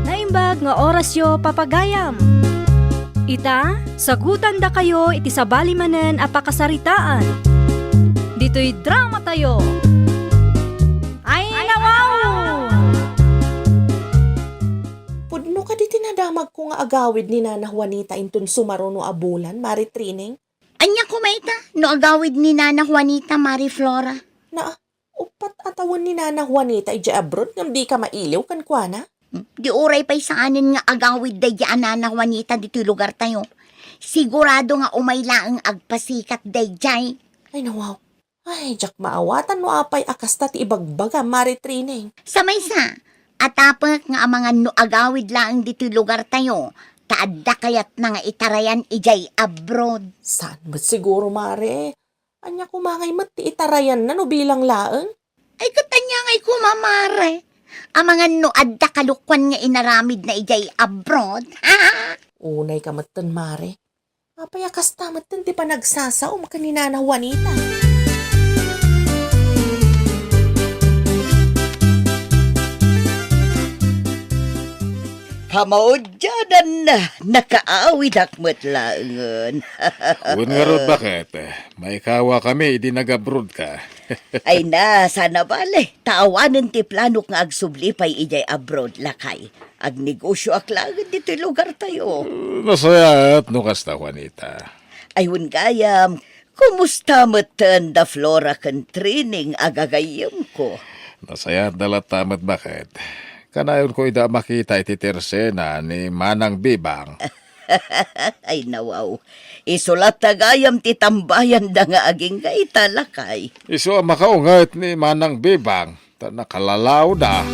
Naimbag nga orasyo, papagayam. Ita, sagutandakayo iti sabali manen a pakasaritaan. Ditoy dramatayo. Ay, nawaw! Pudno kadi ti nadamagko nga agawid ni Nana Juanita inton sumaruno a bulan, Mari Trineng? Ania koma ita no agawid ni Nana Juanita, Mari Flora? Na, uppat a tawen ni Nana Juanita idiay abroad ngem dika mailiw kenkuana? Di uray pay saanen nga agawid daydiay a Nana Juanita ditoy lugartayo. Sigurado nga umay laeng agpasikat daydiay. Ay, nawaw. Ay, diak maawatan no apay a kasta ti ibagbagam, Mari Trineng. Sa maysa, atapek nga amangan no agawid laeng ditoy lugartayo, ta adda kayatna nga itarayan idiay abroad. Saan met siguro, Mare? Ania koma ngay met ti itarayanna no bilang laeng? Ay, ket ania ngay koma, Mare? Amangan no adda kalokuan nga inaramidna idiay abroad? Unay ka metten, Mare. Apay a kasta metten ti panagsasaom ken ni Nana Juanita? Pamaudiananna, nakaawidak met laengen. Wen ngarud, baket? Maikawakami idi nag-abroad ka. Ay na, saan a bale, ta awanen ti planok nga agsubli pay idiay abroad, lakay. Agnegosioak laeng ditoy lugartayo. Nasayaat no kasta, Juanita. Ay, wen gayam, kumusta metten da Flora ken Trineng a gagayyemko? Nasayaatda latta met, baket. Kanayonko ida a makita iti tersena ni Manang Bibang. Ay, nawaw. Isu latta gayam ti tambayanda nga agingga ita, lakay. Isu a makaunget ni Manang Bibang, ta nakalalaoda.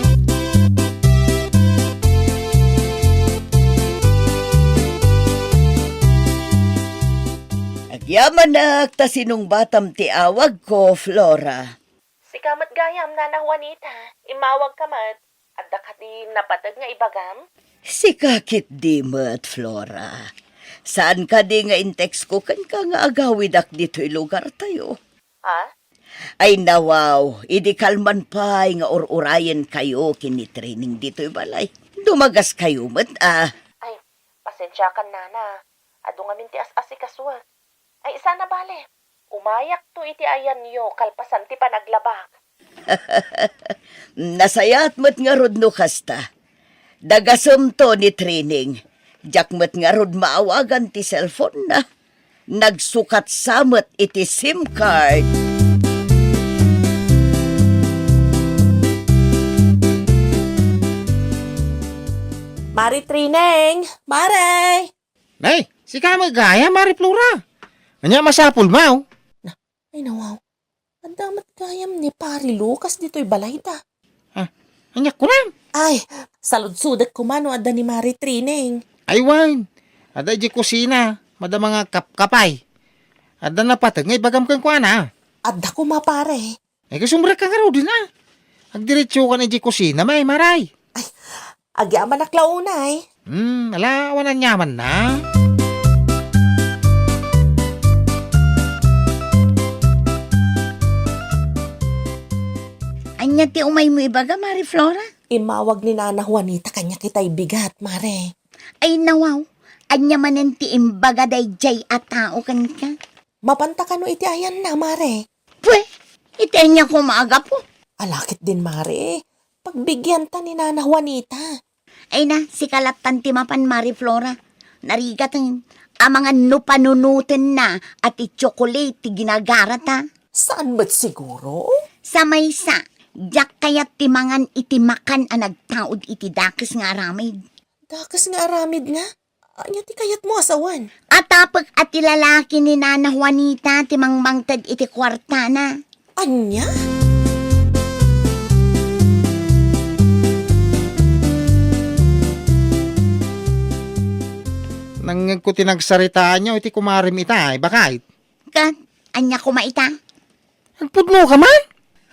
Agyamanak, ta sinungbatam ti awagko, Flora. Sika met gayam, Nana Juanita. Immawagka met. Adda kadi napateg nga ibagam? Sika ketdi met, Flora. Saan kadi nga in-textko kenka nga agawidak ditoy lugartayo? Ha? Ay, nawaw, idi kalman pay nga ur-urayenkayo ken ni Trineng ditoy balay, dumagaskayo met a. Ay, pasensiakan, Nana. Adu ngamin ti as-asikasuek. Ay, saan a bale. Umayakto iti ayanyo kalpasan ti panaglabak. Nasayaat met ngarud no kasta. Dagasemto ni Trineng. Diak met ngarud maawagan ti cellphone-na. Nagsukat sa met iti SIM card. Mari Trineng! Mare! Nay, sika met gayam, Mari Flora. Ania masapulmo? Na, ay, nawaw. Adda met gayam ni Pari Lucas ditoy balayda. Ah, ania kunam? Ay, saludsodek koma no adda ni Mari Trineng. Ay, wen. Adda idiay kusina, madi mangkapkapay. Adda napateg nga ibagam kenkuana. Adda koma, pare. Ay, kasumrek ka ngaruden a. Agdiretsokan idiay kusina, may, Mare. Ay, agyamanak la unay. Hmm, ala, awan aniamanna. Ania ti umaymo ibaga, Mari Flora? Immawag ni Nana Juanita kaniak itay bigat, Mare. Ay, nawaw. Ania manen ti imbaga daydiay a tao kenka? Mapanta kano iti ayanna, Mare? Pwe, iti ania koma a gapu? Ala ketdin, Mare. Pagbigianta ni Nana Juanita. Ay na, sika lattan ti mapan, Mari Flora. Narigaten, amangan no panunotenna a ti tsokolate ti ginagarata. Saan met siguro? Sa maysa, diak kayat ti mangan iti makan a nagtaud iti dakes nga aramid. Dakes nga aramid nga? Ania ti kayatmo a sawen? Atapek a ti lalaki ni Nana Juanita ti mangmangted iti kuartana. Ania? Nangngegko ti nagsaritaanyo iti kumarim ita, ay, bakay? Ket, ania koma ita? Agpudno ka man?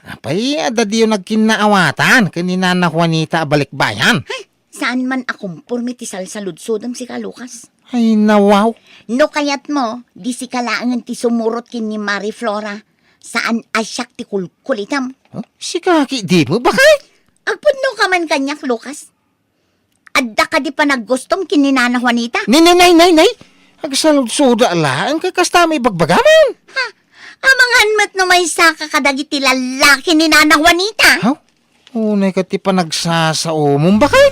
Apay, adda diyo nagkinnaawatan ken ni Nana Juanita a balikbayan? Hay, saan man a komporme ti salsaludsodem sika, Lucas. Ay, nawaw. No kayatmo, di sika laengen ti sumurot ken ni Mari Flora. Saan a siak ti kulkulitem. Huh? Sika ki di mo, bakay? Agpudno ka man kaniak, Lucas. Adda kadi panaggustom ken ni Nana Juanita? Nay, nay, nay, nay, nay! Agsaludsoda laeng ket kasta met ibagbagaman. Ha? Amangan met no maysaka kadagiti lallaki ni Nana Juanita? Haw? Unay ket ti panagsasaomom, bakay?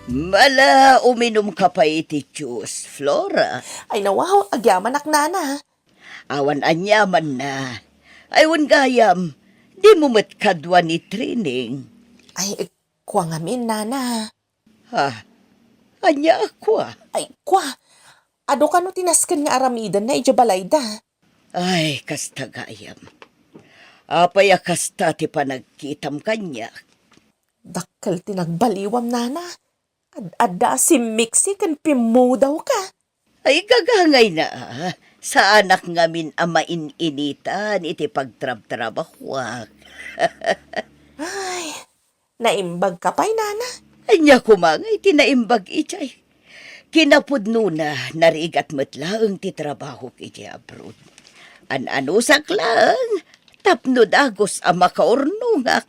Mala, uminum ka pay iti juice, Flora. Ay, nawaw, agyamanak, Nana. Awan aniamanna. Ay, wen gayam, dimo met kadua ni Trining. Ay, kua ngamin, Nana. Ha? Ania a kua? Ay, kua. Adu kano ti nasken nga aramidenna idiay balayda? Ay, kasta gayam. Apay a kasta ti panagkitam kaniak? Dakkel ti nagbaliwam, Nana. Ad-adda a simmiksi ken pimmudawka. Ay, gagangayna, a. Saanak ngamin a main-initan iti pagtrabtrabahuak. Ay, naimbag ka pay, Nana? Ania koma nga iti naimbag idiay? Kinapudnona, narigat met laeng ti trabahok idiay abroad. An-anusak laeng tapno dagus a makaurnongak.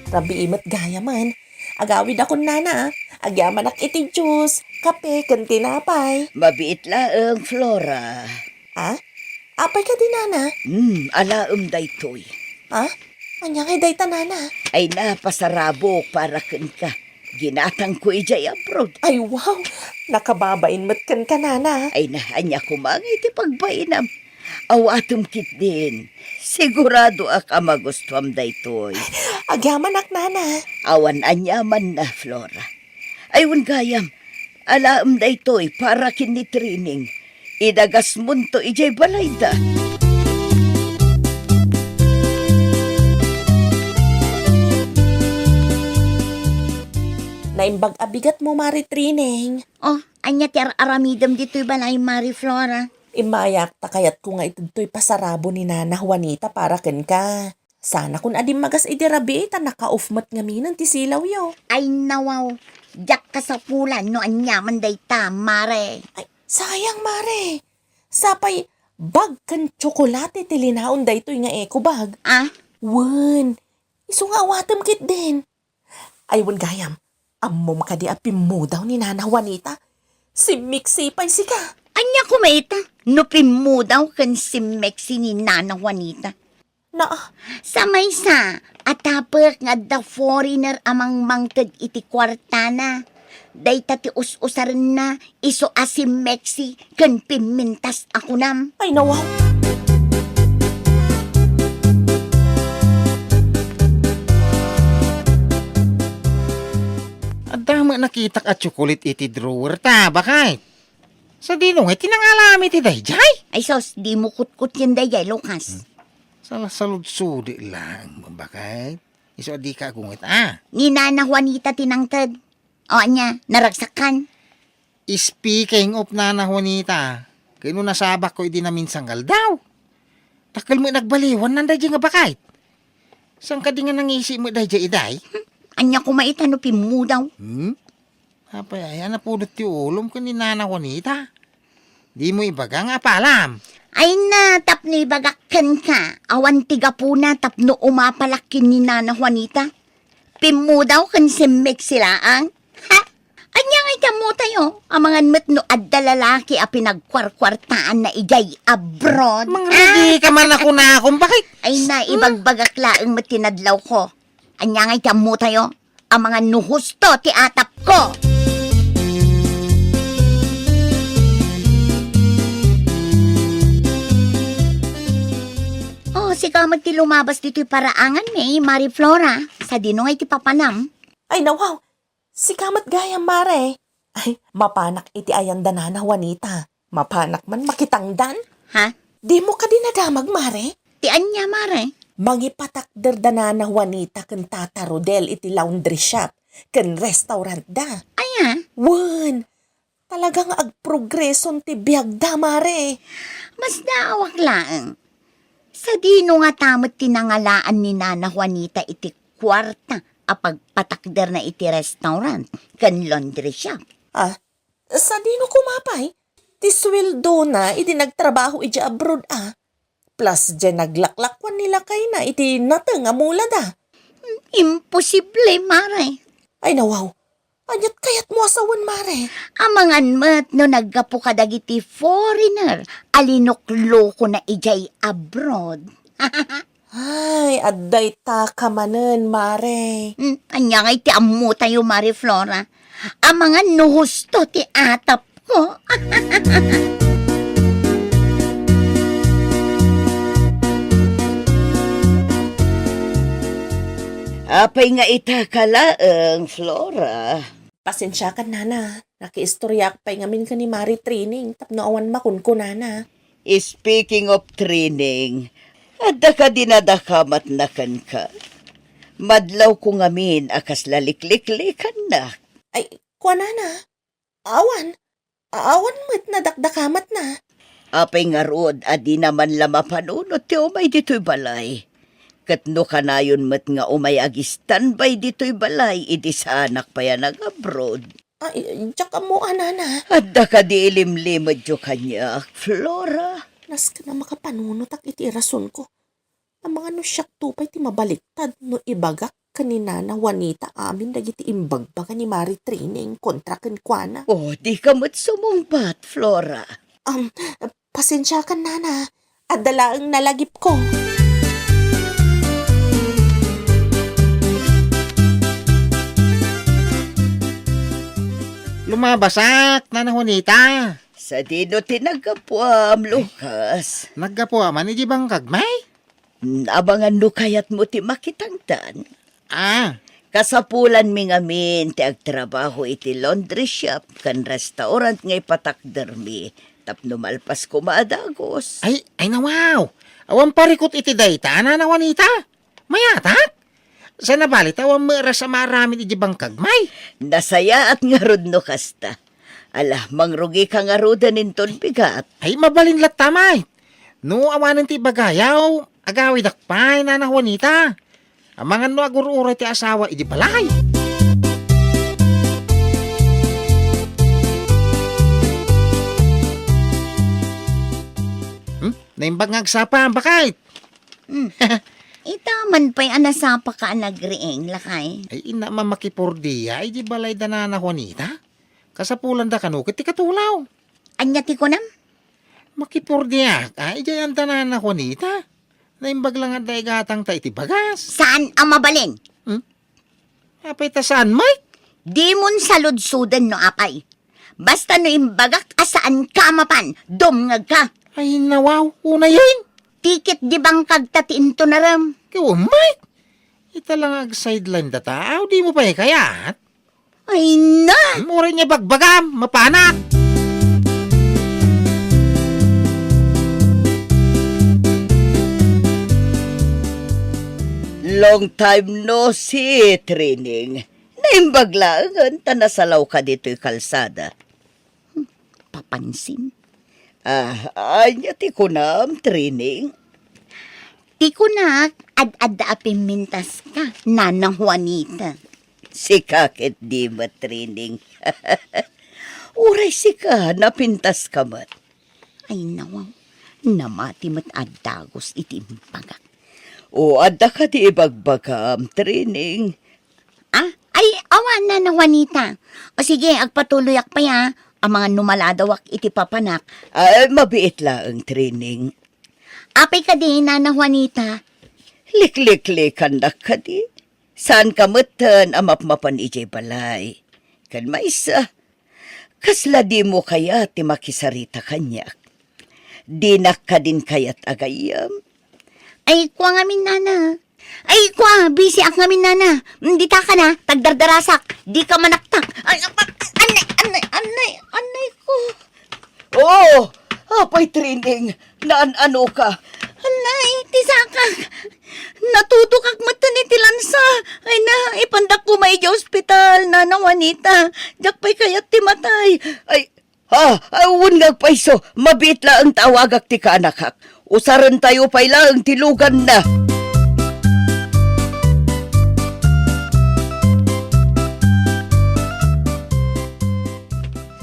Rabii met gayamen. Agawidakon, Nana, a. Agyamanak iti juice, kape, ken tinapay. Mabiit laeng, Flora. A? Apay kadi, Nana? Hmm, alaem daytoy. A? Ania ngay dayta, Nana? Ay na, pasarabok para kenka. Ginatangko idiay abroad. Ay, wow! Nakababain met kenka, Nana. Ay na, ania koma nga iti pagbainam? Awatem ketdin. Siguradoak a magustuam daytoy. Agyamanak, Nana. Awan aniamanna, Flora. Ay, wen gayam, alaem daytoy para ken ni Trining. Idagasmonto idiay balayda. Naimbag a bigatmo, Mari Trining. Oh, ania ti ar-aramidem ditoy balay, Mari Flora? Immayak ta kayatko nga itedtoy pasarabo ni Nana Juanita para kenka. Sanakon a dimmagas idi rabii ta naka-off met ngaminen ti silawyo. Ay, nawaw, diak kasapulan no aniaman dayta, Mare. Ay, sayang, Mare. Sapay bag ken tsokolate ti linaon daytoy nga eco bag. Ah? Wen, isu nga awatem ketdin. Ay, wen gayam, ammom kadi a pimmudaw ni Nana Juanita? Simmiksi pay sika. Ania koma ita? No pimmudaw ken simmiksi ni Nana Juanita? Naa. Sa maysa, atapek nga adda foreigner a mangmangted iti kuartana. Dayta ti us-usarenna, isu a simmiksi ken pimmintas a kunam. Ay, nawaw. Adda met nakitak a tsokolate iti drawer ta, bakay? Sadino ngay ti nangalami ti daydiay? Ay sus, dimo kutkotien daydiay, Lucas. Hmm. Salasaludsodi laeng, bakay. Isu a dika agungit, a. Ni Nana Juanita ti nangted. O ania, naragsakkan? Speaking of Nana Juanita, ket no nasabakko idi naminsang aldaw. Dakkel met nagbaliwanna daydiay nga bakay. Saan kadi nga nangisi met daydiay, Iday? Ania koma ita no pimmudaw? Hmm? Apay, ay, napudot ti ulom ken ni Nana Juanita. Dimo ibaga nga apalam. Ay na, tapno ibagak kenka, awan ti gapuna tapno umapalak ken ni Nana Juanita. Pimmudaw ken simmiksi laeng. Ha? Ania ngay ti ammotayo? Amangan met no adda lalaki a pinagkuarkuartaanna idiay abroad. Mangrugi ka man a kunakon, bakit? Ay na, hmm, ibagbagak laeng met ti nadlawko. Ania ngay ti ammotayo? Amangan no husto ti atapko. Oh, sika met ti lumabas ditoy paraangan, May, Mari Flora. Sadino ngay ti papanam? Ay, nawaw. Sika met gayam, Mare. Ay, mapanak iti ayanda Nana Juanita. Mapanak man makitangdan. Ha? Dimo kadi nadamag, Mare? Ti ania, Mare? Mangipatakder da Nana Juanita ken Tata Rodel iti laundry shop ken restaurant da. Aya? Wen, talaga nga agprogreson ti biagda, Mare. Masdaawak laeng. Sadino ngata met ti nangalaan ni Nana Juanita iti kuarta a pagpatakderna iti restaurant ken laundry shop? Ah, sadino koma pay ti suweldona idi nagtrabaho idiay abroad a? Plus diay naglaklakuan ni lakayna iti nateng a mulada. Imposible, Mare. Ay, nawaw. Aniat kayatmo a sawen, Mare? Amangan met no naggapu kadagiti foreigner a linuklokona idiay abroad. Ay, adda ita ka manen, Mare. Hmm, ania ngay ti ammotayo, Mare Flora? Amangan no husto ti atapko. Apay nga ita ka laeng, Flora? Pasensiakan, Nana. Nakiistoriaak pay ngamin ken ni Mari Trining tapno awan makunkunana. Speaking of Trining, adda kadi nadakamatna kenka? Madlawko ngamin a kasla likliklikannak. Ay, kua, Nana. Awan. Awan met nadakdakamatna. Apay ngarud a dina man la mapanunot ti umay ditoy balay? Ket no kanayon met nga umay ag-standby ditoy balay idi saanak pay a nag-abroad. Ay, diak ammo a, Nana. Adda kadi ilimlimedyo kaniak, Flora? Nasken a makapanunotak iti rasonko. Amangan no siakto pay ti mabaliktad no ibagak ken ni Nana Juanita amin dagiti imbagbaga ni Mari Trining kontra kenkuana. Oh, dika met sumungbat, Flora. Um, pasensiakan, Nana. Adda laeng nalagipko. Lumabasak, Nana Juanita. Sadino ti naggapuam, Lucas? Naggapuam man iti bangkag, May? Amangan no kayatmo ti makitangtan. Ah. Kasapulanmi ngamin ti agtrabaho iti laundry shop ken restaurant nga ipatakdermi tapno malpas koma a dagus. Ay, ay, nawaw. Awan parikut iti dayta, Nana Juanita. Mayatak? Saan a bali ta awan meras a maaramid iti bangkag, May? Nasayaat ngarud no kasta. Ala, mangrugika ngaruden inton bigat. Ay, mabalin latta, May. No awanen ti ibagayo, agawidak pay, Nana Juanita. Amangan no agur-uray ti asawa idi balay. Hmm? Naimbag nga agsapa, bakit? Hmm. Ita man pay a nasapaka a nagriing, lakay. Ay, ina, mamakipurdia, idi balay da Nana Juanita. Kasapulanda kano ket ti katulaw. Ania ti kunam? Makipurdiak, a, idiay anta Nana Juanita. Naimbag la nga adda igatangta iti bagas. Saan a mabalin? Hmm? Apay ta saan, Mike? Dimon saludsoden no apay. Basta no imbagak a saanka a mapan, dumngegka. Ay, nawaw, unayen. Tikit di bangkagta ti intunarem. Kaw, Mike. Ita lang ag-sideline data. Aw, dimo pay kayat? Ay na! Uray nga ibagbagam, mapanak! Long time no see, Trining. Naimbag laengen ta nasalawka ditoy kalsada. Hmm, papansin. Ah, ania ti kunam, Trining? Ti kunak, ad-adda a pimmintaska, Nana Juanita. Sika ket di met, Trining. Uray sika, napintaska met. Ay, nawaw. Namati met a dagus iti impagak. O, adda kadi ibagbagam, Trining? Ah? Ay, awan, Nana Juanita. O sige, agpatuloyak pay, ah. Amangan no maladawak iti papanak. Ay, mabiit laeng, Trining. Apay kadi, Nana Juanita? Likliklikannak kadi. Saanka metten a mapmapan idiay balay. Ken maysa, kasla dimo kayat ti makisarita kaniak? Dinak kadin kayat a gayyem? Ay, kua ngamin, Nana. Ay, kua, bisiak ngamin, Nana. Mm, dita ka na, tagdardarasak. Dika manaktak. Ay, apa, anay, anay, anay, anay ko. Oh, apay, Trining, naan-ano ka? Anay, ti sakak. Natudokak metten iti lansa. Ay na, ipandak koma idiay ospital, Nana Juanita. Diak pay kayat ti matay. Ay, ha, ah, wen nga agpayso, mabiit laeng ta awagak ti kaanakak. Usarentayo pay laeng ti luganna.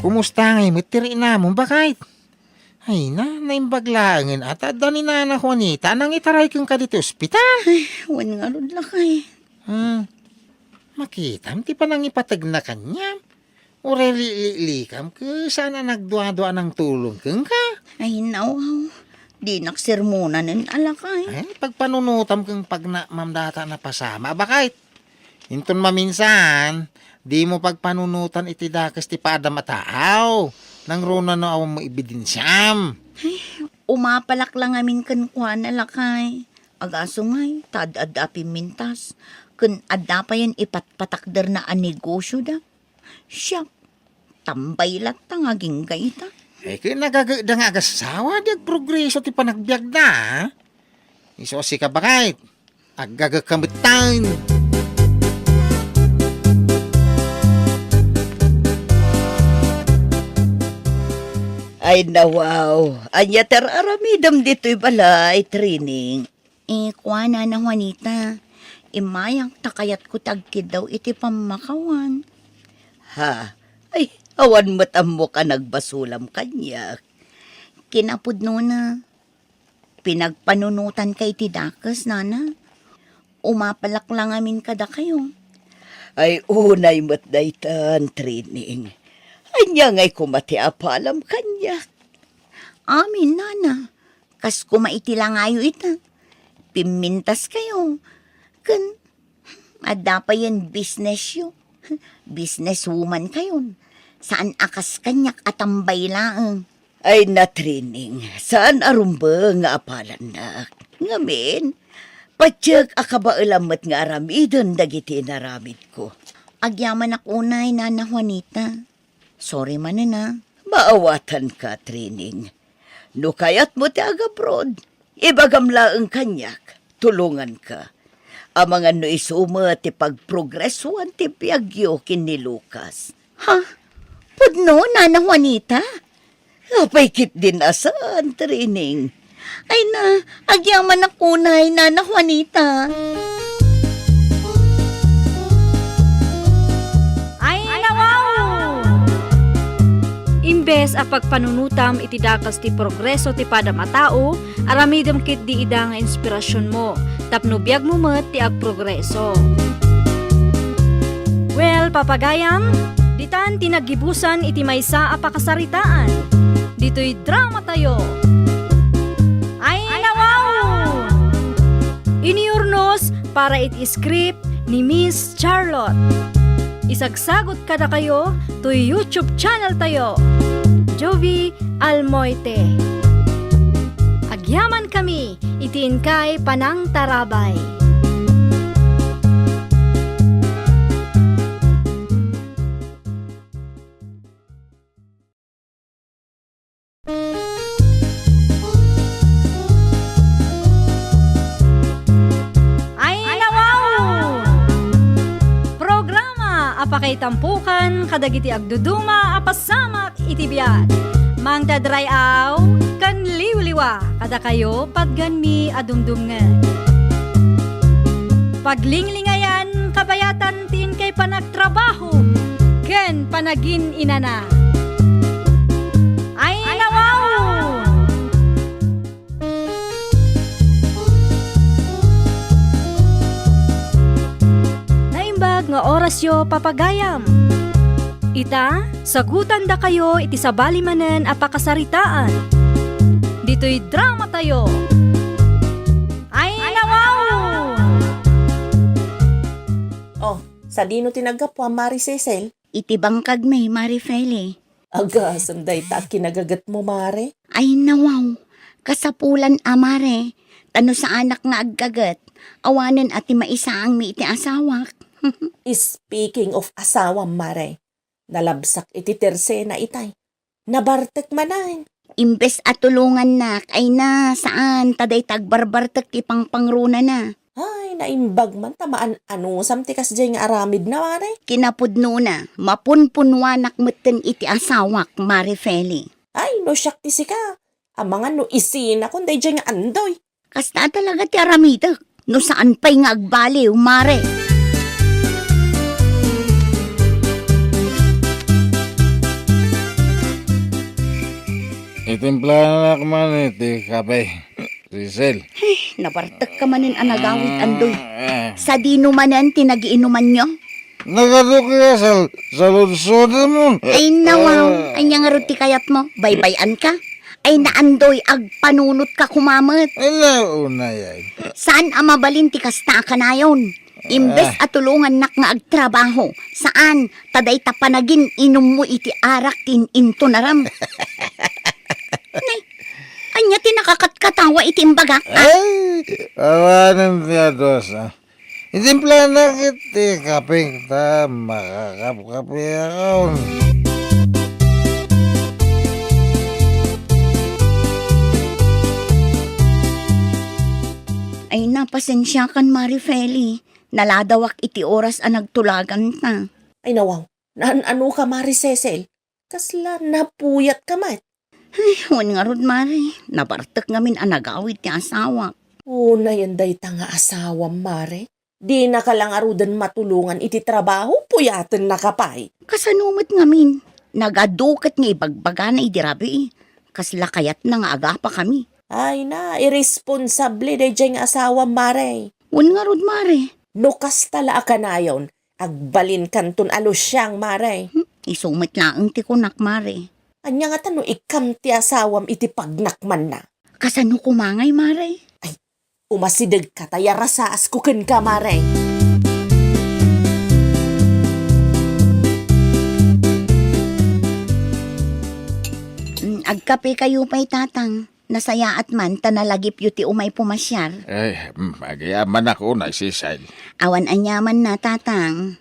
Kumusta ngay met ti rinamon, baket? Ay na, naimbag laengen a ta adda ni Nana Juanita a nangitaray kenka ditoy ospital. Ay, wen ngarud, lakay. Hmm. Makitam ti panangipategna kaniam. Uray likliklikam ket saan a nagduadua a nangtulong kenka. Ay, nawaw. Dinak sermonanen a, lakay. Ay, pagpanunotam ken pagnapmam dayta a napasamak, baket. Inton maminsan, dimo pagpanunotan iti dakes ti padam a tao. Nangruna no awan mo ebidensiam. Ay, umapalak la ngamin kenkuana, lakay. Agasongay, ta ad-adda a pimmintas. Ken adda payen ipatpatakderna a negosyoda. Siak, tambay latta nga agingga ita. Ay, ket nagagekda nga agassawa, di agprogreso ti panagbiagda, a? Isu a sika, baket, aggagekka metten. Ay, nawaw, ania ti ar-aramidem ditoy balay, Trining? Eh, kua, Nana Juanita, immayak ta kayatko ti agkiddaw iti pammakawan. Ha? Ay, awan met ammok a nagbasolam kaniak. Kinapudnona, pinagpanunotanka iti dakes, Nana. Umapalak la ngamin kadakayo. Ay, unay met daytan, Trining. Ania ngay koma ti apalam kaniak? Amin, Nana. Kas koma iti langayo ita. Pimmintaskayo. Ken adda payen businessyo. Businesswomankayon. Saan a kas kaniak a tambay laeng. Ay, na, Trining, saan a rumbeng nga apalannak. Ngamin, patiek a kabaelam met nga aramiden dagiti inaramidko. Agyamanak unay, Nana Juanita. Sorry manen, a. Maawatanka, Trining. No kayatmo ti agabroad, ibagam laeng kaniak, tulonganka. Amangan no isu met ti pagprogresoan ti biagyo ken ni Lucas. Ha? Pudno, Nana Juanita? Apay ketdin a saan, Trining? Ay na, agyamanak unay, Nana Juanita. Ay, nawaw! Imbes a pagpanunotam iti dakes ti progreso ti padam a tao, aramidem ketdi ida nga inspirasionmo, tapno biagmo met ti agprogreso. Well, papagayam, ditan ti naggibusan iti maysa a pakasaritaan. Ditoy dramatayo. Ay, nawaw! Inurnos para iti script ni Miss Charlotte. Isagsagot kadakayo toy YouTube channel tayo, Jovie Almoite. Agyamankami iti inkay panangtarabay. Ay, nawaw! Programa a pakaitampokan kadagiti agduduma a pasamak iti biag. Mangted ray-aw ken liwliw. Wa, kadakayo, patgenmi a dumdumngeg. Paglinglingayan, kabayatan ti inkay panagtrabaho ken panagin-inana. Ay, nawaw! Naimbag nga orasyo, papagayam. Ita, sagutandakayo iti sabali manen a pakasaritaan. Ditoy dramatayo. Ay, nawaw! Oh, sadino ti naggapuam, Mari Cecil? Iti bangkagmi, Mari Feli. Agasem dayta a kinagagetmo, Mare. Ay, nawaw. Kasapulan a, Mare. Ta no saanak nga aggaget, awanen a ti maisaangmi iti asawak. Speaking of asawam, Mare, nalabsak iti tersena itay. Nabartek manen. Imbes a tulongannak, ay na, saan, ta dayta agbarbartek ti pangpangrunana. Ay, naimbag man ta maan-anusam ti kasdiay nga aramidna, Mare. Kinapudnona, mapunpunwanak metten iti asawak, Mare Feli. Ay, no siak ti sika, amangan no isinakon daydiay nga andoy. Kasta talaga ti aramidek, no saan pay nga agbaliw, Mare. Itimplanak man iti kape, Cecil. Ay, nabartek ka manen a nagawid, Andoy. Ah. Sadino manen ti nagiinumanyo? Nagaduka sa, sa ludsodamon. Ay, nawaw. Ah. Ania ngarud ti kayatmo? Baybay-an ka? Ay, na, Andoy, agpanunot ka koma met. Ala, unay ay. Saan a mabalin ti kasta a kanayon? Imbes Ah. a tulongannak nga agtrabaho, saan, ta dayta panagin-inummo iti arak ti in-intunaram. Nay, ania ti nakakatkatawa iti imbagak, a? Ay, awanen ti adusa. Itimplanak iti kapeng ta makakapkapiakon. Ay, na, pasensiakan, Mari Feli. Naladawak iti oras a nagtulaganta. Ay, nawaw. Naan-ano ka, Mari Cecil? Kasla napuyat ka met. Ay, wen ngarud, Mare. Nabartek ngamin a nagawid ti asawak. Unayen dayta nga asawam, Mare. Dinaka la ngaruden matulongan iti trabaho, puyatenna ka pay. Kasano met ngamin? Nagadu ket nga ibagbagana idi rabii. Kasla kayatna nga agapakami. Ay na, irresponsable daydiay nga asawam, Mare. Wen ngarud, Mare. No kasta la a kanayon, agbalinkanton a lusiang, Mare. Hmm, isu met laeng ti kunak, Mare. Ania ngata no ikkam ti asawam iti pagnakmanna? Kasano koma ngay, Mare? Ay, umasidegka ta yarasaasko kenka, Mare. Mm, agkapekayo pay, Tatang. Nasayaat man ta nalagipyo ti umay pumasiar. Ay, mm, agyamanak unay, Cecil. Awan aniamanna, Tatang.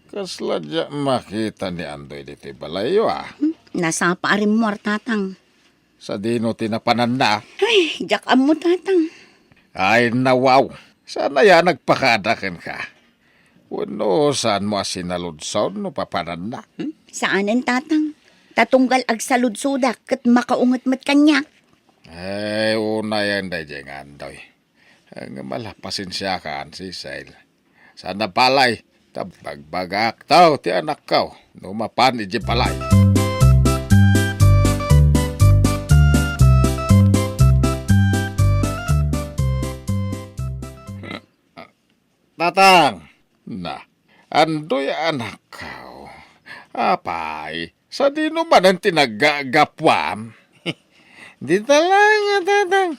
Kasla diak makita ni Andoy ditoy balayyo, a. Hmm, nasapa a rimmuar, Tatang. Sadino ti napananna? Ay, diak ammo, Tatang. Ay, nawaw. Saan aya nagpakada kenka? Wenno saanmo a sinaludson no papananna? Hmm? Saanen, Tatang. Ta tunggal agsaludsodak ket makaunget met kaniak. Ay, unayen daydiay nga Andoy. Ngem ala, pasensiakan, Cecil. Saan a balay, ta bagbagaak ti anakko no mapan idiay balay. Tatang, na, Andoy anakko. Apay, sadino manen ti naggagapuam? Dita laeng, Tatang.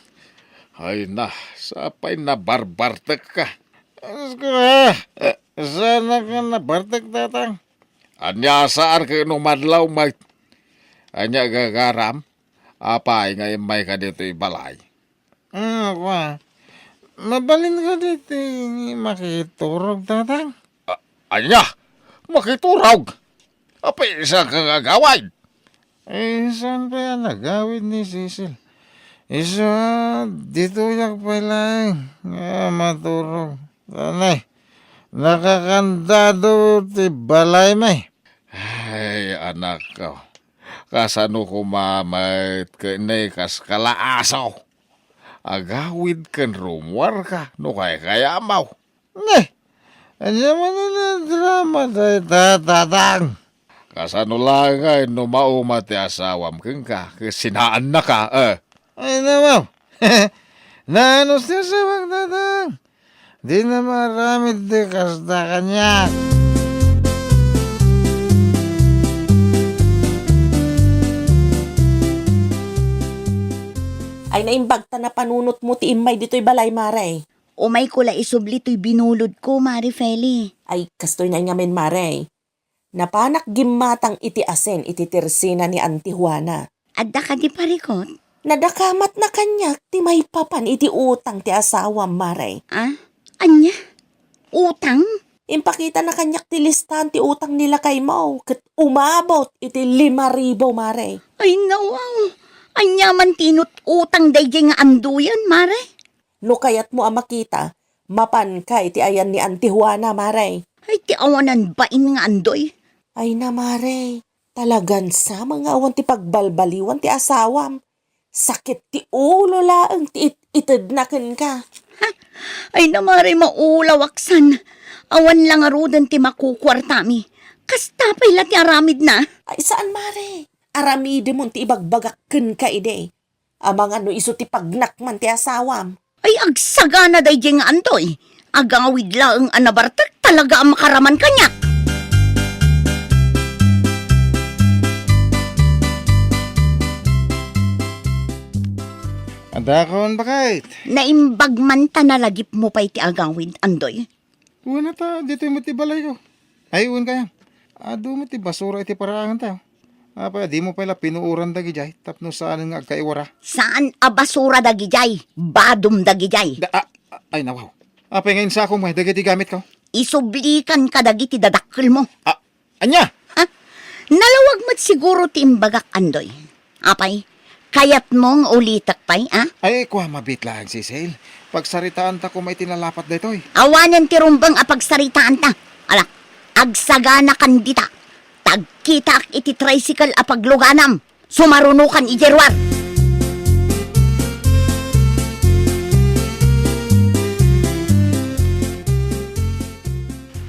Ay na, sapay nabarbartek ka. Asko, ah, eh, saan ka nabartek, Tatang? Ania saan ket no madlaw may, ania gagaram? Apay nga immayka ditoy balay? Ah, kua. Mabalin ka ditoy makiturog, Tatang? A-, ania? Makiturog? Apay, saan ka nga agawid? Eh, saan pay a nagawid ni Cecil? Isu a, ditoyak pay laeng nga maturog. Anay, nakakandado ti balaymi. Ay, anakko. Kasano koma met ket ne kas kalaasaw? Agawid ken rummuarka no kaykayamaw. Ne, ania manen a drama dayta, Tatang? Kasano laeng ngay no mauma ti asawam kenka ket sinaannaka, eh? Ay, nawaw. Naanus ti asawak, Tatang. Dina maaramid ti kasta kaniak. Ay, naimbag ta napanunotmo ti immay ditoy balay, Mare. Umayko la isubli toy binulodko, Mare Feli. Ay, kastoy na ngamin, Mare. Napanak gimmatang iti asin iti tersena ni Auntie Juana. Adda kadi parikut? Nadakamatna kaniak ti maipapan iti utang ti asawam, Mare. Ah? Ania? Utang? Impakitana kaniak ti listaan ti utang ni lakaymo ket umabot iti lima ribu, Mare. Ay, nawaw. Ania man ti inut-utang daydiay nga Andoyen, Mare? No kayatmo a makita, mapanka iti ayan ni Auntie Juana, Mare. Ay, ti awanan bain nga Andoy. Ay na, Mare, talagan sa nga awan ti pagbalbaliwan ti asawam. Sakit ti ulo laeng ti it-itedna kenka. Ha? Ay na, Mare, maulawaksan. Awan la ngaruden ti makukuartami. Kasta pay la ti aramidna. Ay, saan, Mare. Aramidemon ti ibagbagak kenka idi. Amangan no isu ti pagnak man ti asawam. Ay, agsagana daydiay nga Andoy. Agawid laeng a nabartek, talaga a makaraman kaniak. Adakon, baket. Naimbag man ta nalagipmo pay ti agawid, Andoy. Wen, ta ditoy met ti balayko. Ay, wen kayam. Adu met ti basura iti paraangan ta. Apay, dimo pay la pinuoran dagidiay tapno saan nga agkaiwara? Saan a basura dagidiay, badom dagidiay. Da, ah, ah, ay, nawaw. Apay nga insakom nga dagiti gamitko? Isublikan kadagiti dadakkelmo. Ah, ania? Ah, nalawag met siguro ti imbagak, Andoy. Apay, kayatmo nga ulitek pay, a? Ay, kua, mabit laeng, Cecil. Pagsaritaanta koma iti nalapat daytoy. Awanen ti rumbeng a pagsaritaanta. Ala, agsaganakan dita. Tagkitaak iti tricycle a pagluganam. Sumarunokan idiay ruar.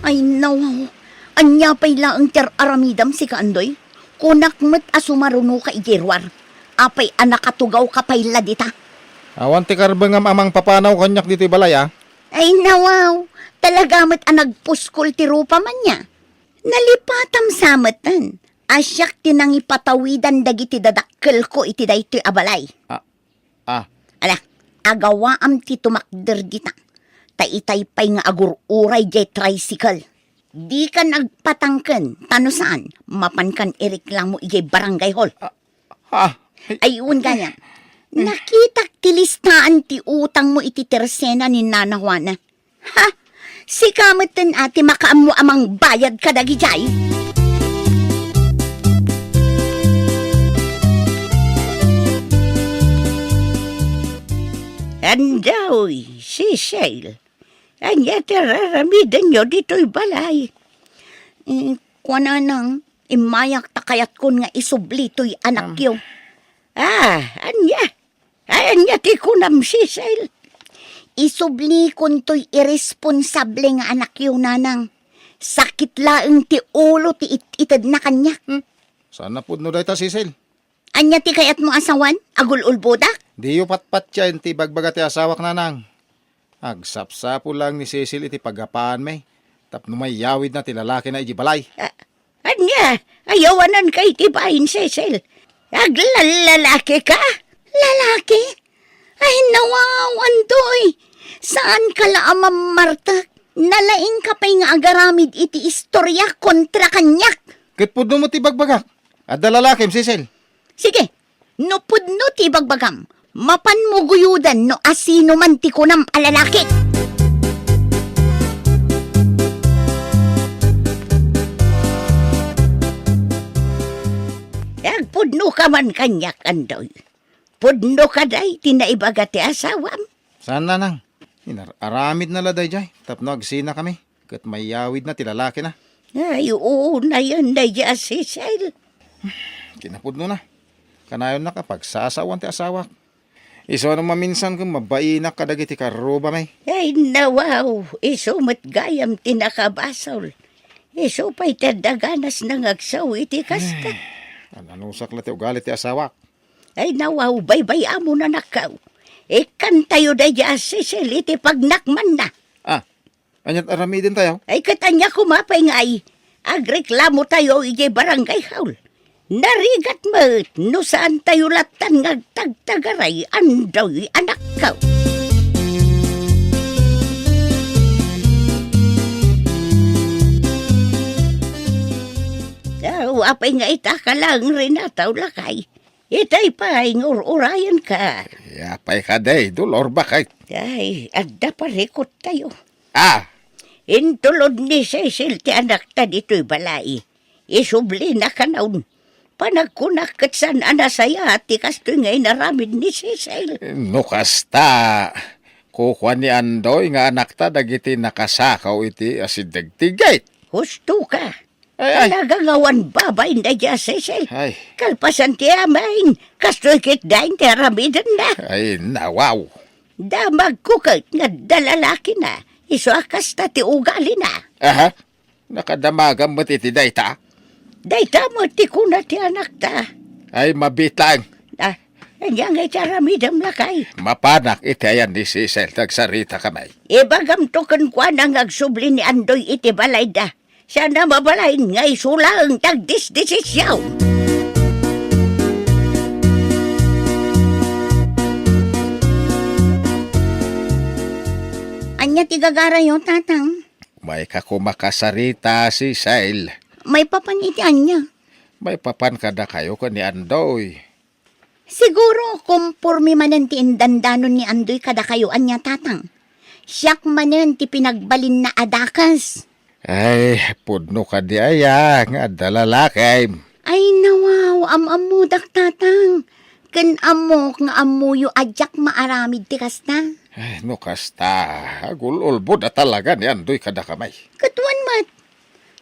Ay, nawaw. Ania pay laeng ti ar-aramidam, sika, Andoy? Kunak met a sumarunoka idiay ruar. Apay a nakatugawka pay la dita? Awan ti karbengam a mangpapanaw kaniak ditoy balay, a? Ay, nawaw. Talaga met a nagpuskol ti rupam ania. Nalipatam sa meten a siak ti nangipatawidan dagiti dadakkelko iti daytoy a balay. Ah, ah. Ala, agawaam ti tumakder dita. Ta itay pay nga agur-uray diay tricycle. Dikan agpatangken, ta no saan, mapankan ireklamo idiay barangay hall. Ah, ah. Ay, wen gayam. Nakitak ti listaan ti utangmo iti tersena ni Nana Juana. Ha? Sika metten a ti makaammo a mangbayad kadagidiay? Andoy, Cecil, ania ti ar-aramidenyo ditoy balay? Eh, kuananang, immayak ta kayatkon nga isubli toy anakyo. Ah, ania? Ay, ania ti kunam, Cecil? Isublikon toy irresponsable nga anakyo, Nanang. Sakit laeng ti ulo ti it-itedna kaniak. Hmm? Saan a pudno dayta, Cecil? Ania ti kayatmo a sawen? Agul-ulbodak? Diyo patpatiayen ti ibagbaga ti asawak, Nanang. Agsapsapul laeng ni Cecil iti paggapaanmi tapno mayawidna ti lalakina idiay balay. A-, ania? Ay, awananka iti bain, Cecil. Aglallalaki ka? Lalaki? Ay, nawaw, Andoy. Saanka la a mammartek. Nalaingka pay nga agaramid iti istorya kontra kaniak. Ket pudno met ti bagbagak. Adda lalakim, Cecil. Sige, no pudno ti ibagbagam, mapanmo guyodan no asino man ti kunam a lalaki. Agpudno ka man kaniak, Andoy. Pudno kadi ti naibaga ti asawam? Saan, Nanang. Inar-aramidna la daydiay tapno agsinakami. Ket mayawidna ti lalakina. Ay, unayen daydiay a Cecil. kinapudnona. Kanayonnak a pagsasaoan ti asawak. Isu a no maminsan ket mabainak kadagiti karrubami. Ay, nawaw, isu met gayam ti nakabasol. Isu pay ti adda ganasna nga agsaw iti kasta. Ay, ananusak la ti ugali ti asawak. Ay, nawaw, baybay-amon, anakko. Ikkantayo daydiay a Cecil iti pagnakmanna. Ah, aniat aramidentayo? Ay, ket ania koma pay ngay, agreklamotayo idiay barangay hall. Narigat met no saantayo lattan nga agtagtagaray, Andoy, anakko. Aw, apay nga ita ka laeng, Renato, lakay? Itay pay nga ur-urayenka. Apay kadi, Dolor, baket? Ay, adda parikuttayo. Ah! Intulod ni Cecil ti anakta ditoy balay. Isublina kanayon. Panagkunak ket saan a nasayaat ti kastoy nga inaramid ni Cecil. No kasta, kukua ni Andoy nga anakta dagiti nakasakaw iti asideg ti gate. Husto ka. Ay, ay. Talaga nga awan babain daydiay a Cecil. Ay. Kalpasan ti amin, kastoy ketdin ti aramidenna. Ay, nawaw. Damagko ket nga adda lalakina, isu a kasta ti ugalina. Aha. Nakadamagam met iti dayta? Dayta met ti kuna ti anakta. Ay, mabiit laeng. Ah, ania ngay ti aramidem, lakay? Mapanak iti ayan ni Cecil, agsaritakami. Ibagamto kenkuana nga agsubli ni Andoy iti balayda. Saan a mabalin nga isu laeng ti agdesdesision. Ania ti gagarayo, Tatang? Mayka koma kasarita, Cecil. Maipapan iti ania? Maipapan kadakayo ken ni Andoy. Siguro, komporme manen ti indandanon ni Andoy kadakayo, ania, Tatang? Siak manen ti pinagbalinna a dakes. Ay, pudno kadi aya nga adda lalakim. Ay, nawaw, am-ammodak, Tatang. Ken ammok nga ammoyo a diak maaramid ti kasta. Ay, no kasta, agul-ulbod a talaga ni Andoy kadakami. Ket wen met.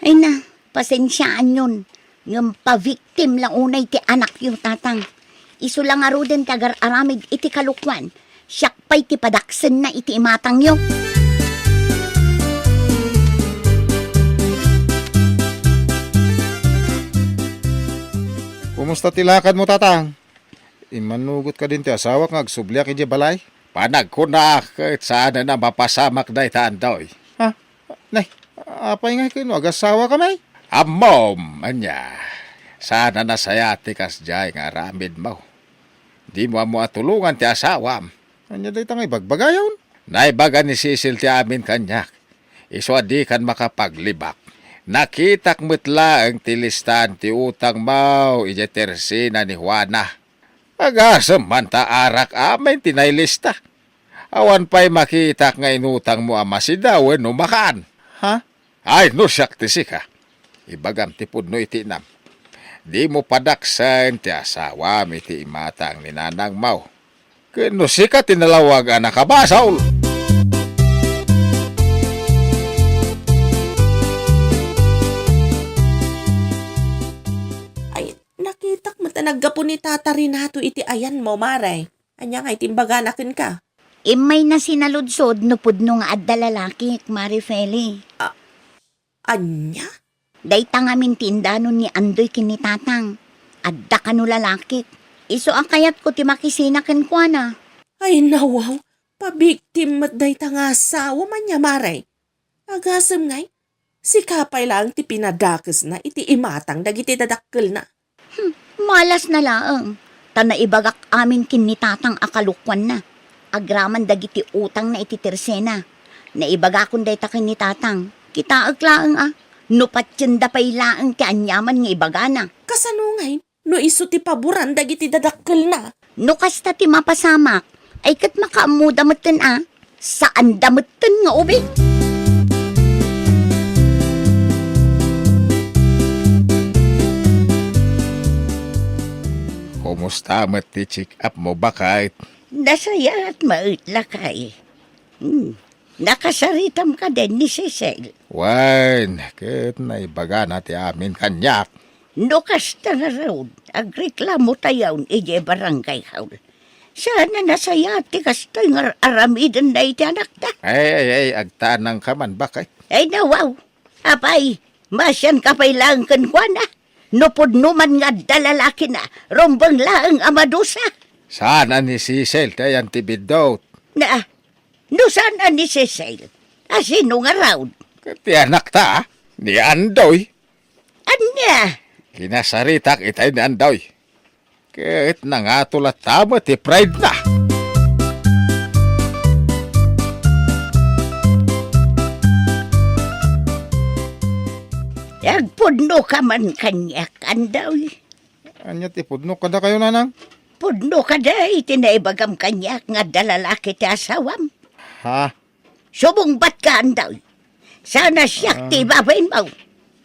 Ay na, pasensiaanyon, ngem pa-victim la unay ti anakyo, Tatang. Isu la ngaruden ti agar-aramid iti kalokuan, siak pay ti padaksenna iti imatangyo. Kumusta ti lakadmo, Tatang? Immanugot kadin ti asawak nga agsubliak idiay balay? Panagkunak ket saanen a mapasamak dayta, Andoy. Ha? Nay, apay ngay ket no agasawakami? Ammom, ania? Saan a nasayaat ti kasdiay nga aramidmo. Dimo ammo a tulongan ti asawam. Ania dayta nga ibagbagayon? Naibaga ni Cecil ti amin kaniak. Isu a dikan makapaglibak. Nakitak met laeng ti listaan ti utangmo idiay tersena ni Juana. Agasem man ta arak amin ti nailista. Awan pay makitak nga inutangmo a masida wenno makan. Ha? Ay, no siak ti sika, ibagam ti pudno iti inam. Dimo padaksen ti asawam iti imatang ni nanangmo. Ken no sika ti nalawag a nakabasol. Ay, nakitak met a naggapu ni Tata Renato iti ayanmo, Mare. Ania ngay ti imbagana kenka? Immayna sinaludsod no pudno nga adda lalakik, Mare Feli. A-, ania? Dayta ngamin ti indanon ni Andoy ken ni Tatang. Adda kano lalakik. Isu a kayatko ti makisina kenkuana. Ay, nawaw, pabiktim met dayta nga asawa, ania, Mare. Agasem ngay, sika pay laeng ti pinadakesna iti imatang dagiti dadakkelna. Hmm, malasna laeng, ta naibagak amin ken ni Tatang a kalokuanna. Agraman dagiti utangna iti tersena. Naibagakon dayta ken ni Tatang. Kitaek laeng a, no patienda pay laeng ti aniaman nga ibagana. Kasano ngay? No isu ti paboran dagiti dadakkelna. No kasta ti mapasamak, ay ket makaammoda metten a, saanda metten nga ubing. Kumusta met ti check-up mo, baket? Nasayaat met, lakay. Hmm. Nakasaritam kadin ni Cecil? Wen, ket naibagana ti amin kaniak. No kasta ngarud, agreklamo tayon idiay barangay hall. Saan a nasayaat ti kastoy nga ar-, aramidenna iti anakta. Ay, ay, ay, agtaanangka man, baket. Ay, nawaw. Apay, masianka pay laeng kenkuana. No pudno man nga adda lalakina, rumbeng laeng a madusa. Saan a ni Cecil ti ayan ti biddut? Na, no saan a ni Cecil, a sino ngarud? Ket ti anakta, ni Andoy. Ania? Kinasaritak itay ni Andoy. Ket nangato latta met ti pride na. Agpudnoka man kaniak, Andoy. Ania ti pudnok kadakayo, nanang? Pudno kada iti naibagam kaniak nga adda lalaki ti asawam. Ha? Sumungbatka, Andoy. Saan a siak ti Ah. ibabainmo.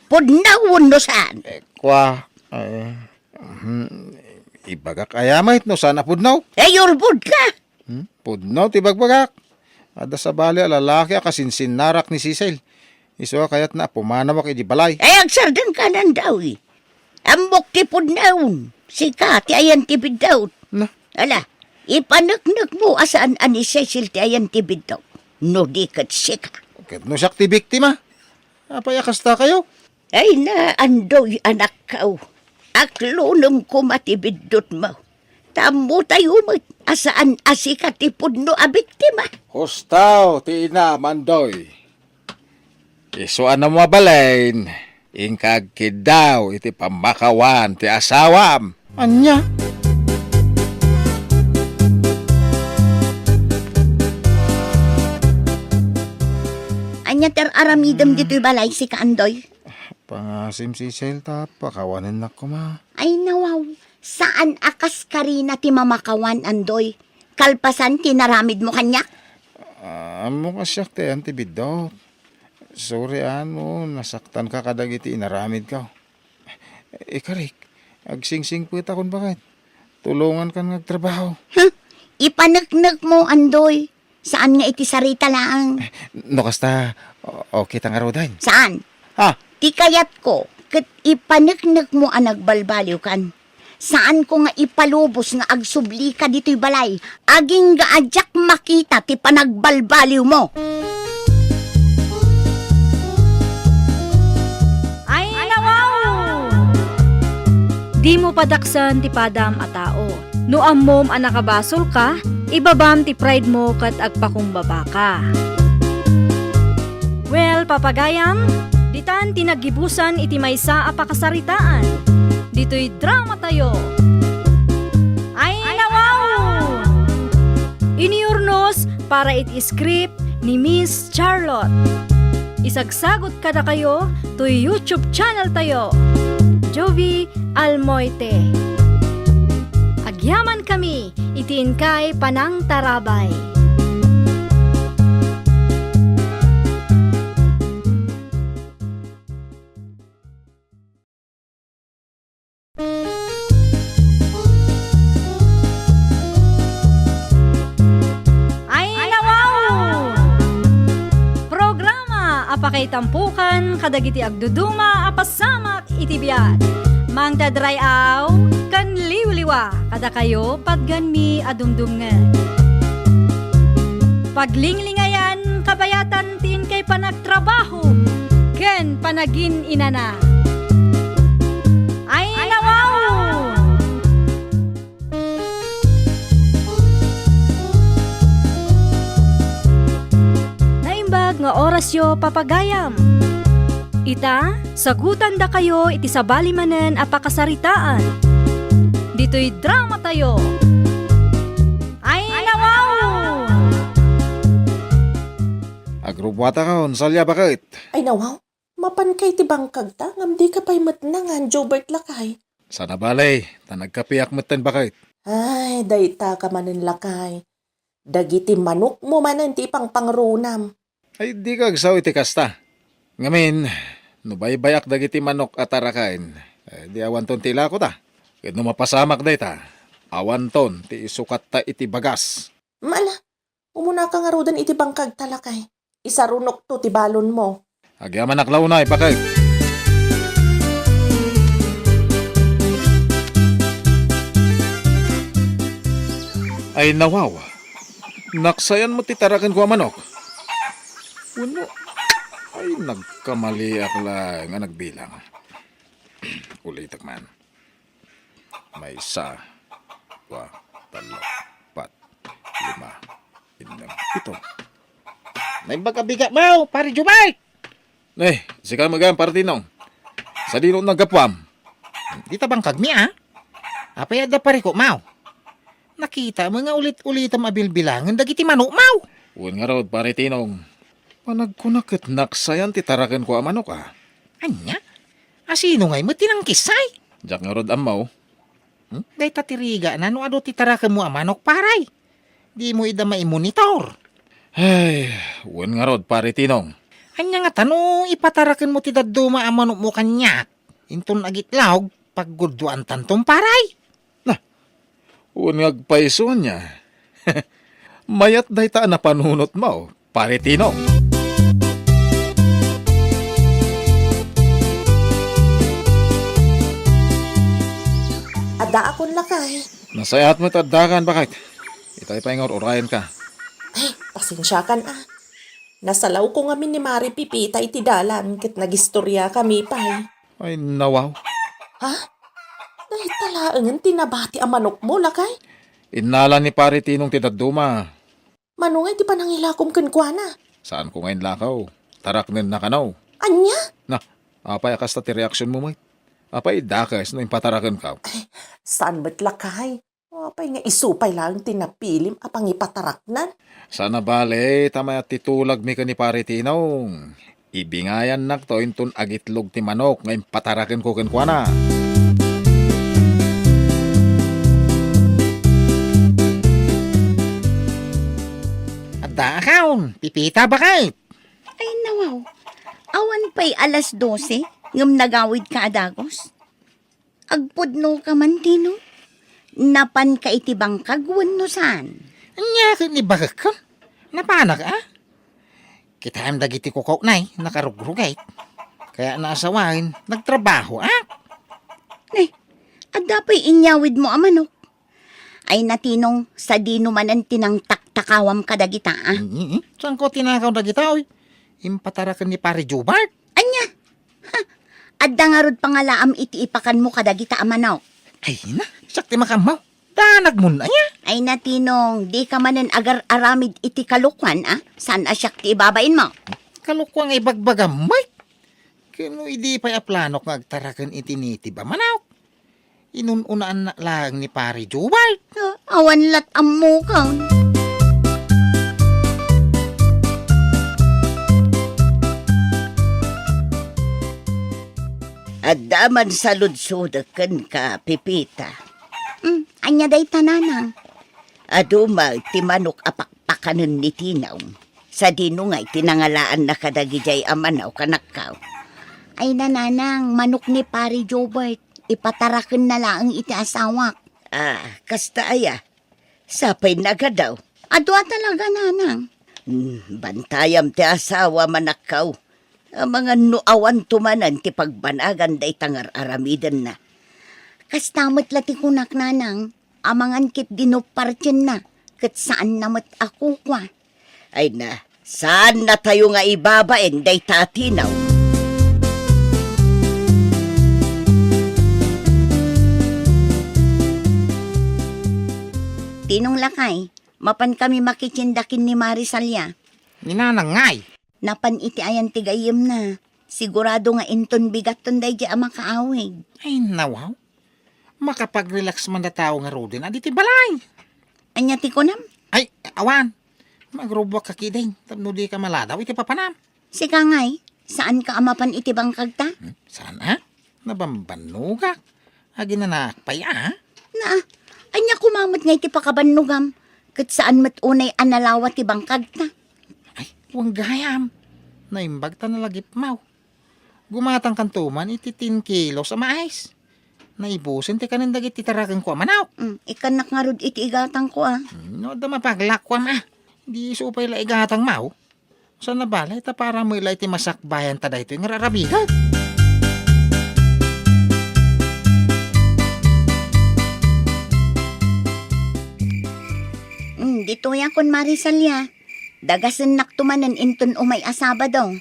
Pudno wenno saan? Eh, kwa, eh, hmm, ibagak aya met no saan a pudno? Eh, yurbodka. Hmm? Pudno ti bagbagak. Adda sabali a lalaki a kasinsinnarak ni Cecil. Isu a kayatna a pumanawak idi balay. Ay, agsardengka, Andoy. Ammok ti pudnaon. Sika ti ayan ti biddut. Na? Ala, ipaneknekmo a saan a ni Cecil ti ayan ti biddut. No di ket sika. Ket no siak ti biktima? Apay a kasta kayo? Ay na, Andoy, anakko. Aklonem koma ti biddutmo. Ta ammotayo met a saan a sika ti pudno a biktima. Husto ti inam, Andoy. Isu a no mabalin, inka agkiddaw iti pammakawan ti asawam. Ania? Ania ti ar-aramidem ditoy balay, sika, Andoy? Pangasim, Cecil, ta pakawanennak koma. Ay, nawaw. Saan a kas karina ti mamakawan, Andoy? Kalpasan ti inaramidmo kaniak? Ah, ammok a siak ti ayan ti biddut. Sorry, a, no nasaktanka kadagiti inaramidko. Ikarik, agsingsingpetakon, baket. Tulongankan nga agtrabaho. Huh? Ipaneknekmo, Andoy. Saan nga iti sarita laeng. No kasta, o-, okay ta ngaruden? Saan? Ha? Ti kayatko, ket ipaneknekmo a nagbalbaliwkan. Saanko nga ipalubos nga agsublika ditoy balay, agingga a diak makita ti panagbalbaliwmo. Ay, nawaw! Dimo padaksen ti padam a tao. No ammom a nakabasolka, ibabam ti pridemo ket agpakumbabaka. Well, papagayam, ditan ti naggibusan iti maysa a pakasaritaan. Ditoy dramatayo. Ay, nawaw! Inurnos para iti script ni Miss Charlotte. Isagsagot kadakayo toy YouTube channel tayo, Jovie Almoite. Agyamankami iti inkay panangtarabay. Ay, nawaw! Programa a pakaitampokan kadagiti agduduma a pasamak iti biag. Mangted ray-aw ken liwliwa kadakayo patgenmi a dumdumngeg. Paglinglingayan kabayatan ti inkay panagtrabaho ken panagin-inana. Ay, nawaw! Naimbag nga orasyo, papagayam. Ita, sagutandakayo iti sabali manen a pakasaritaan. Ditoy dramatayo. Ay, nawaw! Agrubbuatakon, Salia, baket. Ay, nawaw. Mapanka iti bangkagta, ngem dika pay met nangan, Jobert lakay. Saan a bale, ta nagkapeak metten, baket. Ay, daytaka manen lakay. Dagiti manokmo manen ti ipangpangrunam. Ay, dika agsao iti kasta. Ngamin, no baybay-ak dagiti manok a tarakaen, eh, di awanton ti ilako ta. Ket no mapasamak dayta, awanton ti isukatta iti bagas. Mala, umunaka ngaruden iti bangkagta lakay. Isarunokto ti balonmo. Agyamanak la unay, baket. Ay, nawaw. Naksayan met ti tarakenko a manok. Wenno, ay, nagkamaliak laeng a nagbilang. Ulitek man. Maysa, dua, tallo, pat, lima, innem, pito. Naimbag a bigat mo, Pare Jubay! Eh, sika met gayam, Pare Tinong. Sadino naggapuam? Dita bangkagmi, a? Apay adda pariko, maw? Nakita mo nga ulit-ulitam a bilbilangen dagiti manok, maw? Wen ngarud, Pare Tinong. Panagkuna ket naksayan ti tarakenko a manok, a? Ania? A, sino ngay met ti nangkissay? Diak ngarud ammo. Hmm? Dayta ti rigana no adu ti tarakenmo a manok, paray. Dimo ida maimonitor. Ay, wen ngarud, Pare Tinong. Ania ngata no ipatarakenmo ti dadduma a manokmo kaniak? Inton agitlog, paggudduantanton, paray. Na, wen nga agpayso ania. Mayat dayta a napanunotmo, Pare Tinong. Addaakon, lakay. Nasayaat met addakan, baket. Itay pay nga ur-urayenka. Ay, pasensiakan, a. Nasalawko ngamin ni Mari Pipita iti dalan ket nagistoriakami pay. Ay, nawaw. Ha? Dayta laengen ti nabati a manokmo, lakay? Innala ni Pare Tinong ti dadduma. Mano ngay ti panangilakom kenkuana? Saanko nga inlakaw. Taraknenna kano. Ania? Na, apay a kasta ti reaksionmo met? Apay dakes no impatarakenko? Ay, saan met, lakay? Apay nga isu pay laeng ti napilim a pangipataraknan? Saan a bale, ta mayat ti tulagmi ken ni Pare Tinong. Ibingayannakto inton agitlog ti manok nga impatarakenko kenkuana. Adda akon, Pipita, baket. Ay, nawaw. Awan pay alas dose, ngem nagawidka a dagus. Agpudnoka man, Tinong? Napanka iti bangkag wenno saan? Ania ket ni bakekka? Napanak, a? Kitaem dagiti kukaw nay, nakarugrugit. Kayatna a sawaen, nagtrabahoak. Eh, adda pay inyawidmo a manok? Ay na, Tinong, sadino manen ti nangtaktakawam kadagita, a? Mm, mm. Saanko tinakaw dagita, oy? Impataraken ni Pare Jubart. Ania? Ha? Adda ngarud pangalaam iti ipakanmo kadagita a manok? Ay na, siak ti makammaw. Danagmon aya? Ay na, Tinong, dika manen agar-aramid iti kalokuan, a? Saan a siak ti ibabainmo? Kalokuan nga ibagbagam, Mike. Ken no idi pay a planok nga agtaraken iti native a manok. Inun-unaannak laeng ni Pare Jubal. Ah, awan lat' ammokon. Adda man saludsodek kenka, Pepita. Hmm, ania dayta, Nanang? Adu met ti manok a pakpakanen ni Tinong. Sadino ngay ti nangalaanna kadagidiay a manok, anakko? Ay na, Nanang, manok ni Pare Jobert. Ipatarakenna laeng iti asawak. Ah, kasta aya? Sapay nagadaw? Adu a talaga, Nanang. Hmm, bantayam ti asawam, anakko. Amangan no awanto manen ti pagbanagan dayta nga ar-aramidenna. Kasta met la ti kunak, Nanang. Amangan ket dinuppartienna, ket saanna met a kukua. Ay na, saannatayo nga ibabain dayta a tinaw. Tinong lakay, mapankami makitienda ken ni Marisalia. Ni Nanang ngay? Napan iti ayan ti gayyemna. Sigurado nga inton bigatton daydiay a makaawig. Ay, nawaw. Makapag-relax man da tao ngaruden a ditoy balay. Ania ti kunam? Ay, awan. Magrubbuak ka kidin, tapno dika maladaw iti papanam. Sika ngay, saanka a mapan iti bangkagta? Hmm, saan a? Nabambannogak. Aginanaak pay a? Na, ania koma met ngay ti pakabannogam? Ket saan met unay a nalawa ti bangkagta. Ay, wen gayam. Naimbag ta nalagipmaw. Gumatangkanto man iti ten kilos a mais. Naibusen ti kanen dagiti tarakenko a manok. Mm, ikkannak ngarud iti igatangko a. Mm, no adda mapaglakuam a. Di isu pay la igatangmaw. Saan a bale ta para met la iti masakbayan ta daytoy nga ar-aramidek. Ditoy a kun Mare Salia. Dagasennakto manen inton umay a Sabado.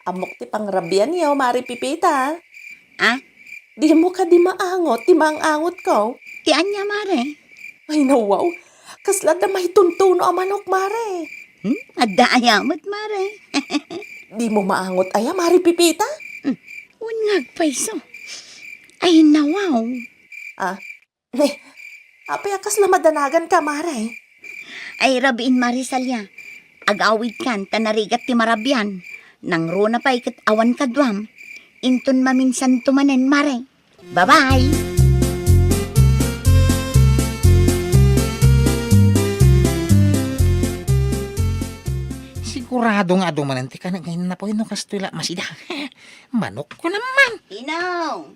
Ammok ti pangrabianyo, Mare Pepita. Ah? Dimo kadi maangot ti maang-angotko? Ti ania, Mare? Ay, nawaw. Kasla adda maituntuno a manok, Mare. Hmm? Adda aya met, Mare? Dimo maangot aya, Mare Pepita? Hmm. Wen nga agpayso. Ay, nawaw. Ah, Eh, apay a kasla madanaganka, Mare? Ay, rabiin, Mare Salia. Agawidkan ta narigat ti marabian. Nangruna pay ket awan kaduam. Inton maminsanto manen, Mare. Bye-bye! Sigurado nga adu manen ti kanagay napoy no kastoy la masida. Manok ko naman. Tinong!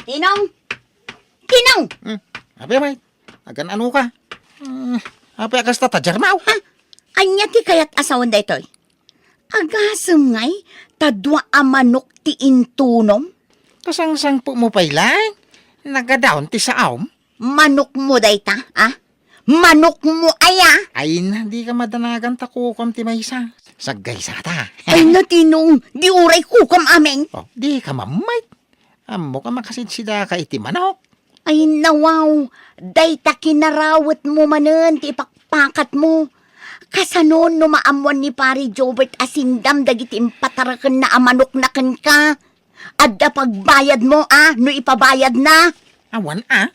Tinong! Tinong! Hmm, apay, apay? Agan-ano ka? Hmm, apay a kasta ta, Jarmaw? Ha? Ania ti kayat a sawen daytoy? Agasem ngay ta dua a manok ti intunom? Kasangsangpetmo pay laeng. Nagadaon ti saom. Manokmo dayta, ah? Manokmo aya? Ay na, di ka madanagan ta kukuam ti maysa. Saggaysa ta. Ay na, Tinong, di uray kukuam amin. Oh, di ka mammayt. Ammok a makasidsidaka iti manok. Ay, nawaw, dayta kinarawetmo manen ti ipakpakatmo. Kasano no maammuan ni Pari Jobert a sindam dagiti impatarakenna a manokna kenka? Adda pagbayadmo a no ipabayadna? Awan a.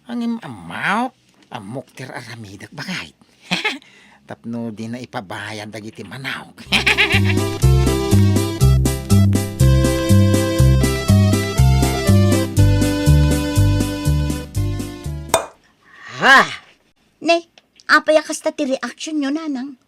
Ngem ammok, ammok ti ar-aramidek, baket. Tapno dina ipabayad dagiti manok. Ha! Ne, apay a kasta ti reaksionyo, Nanang?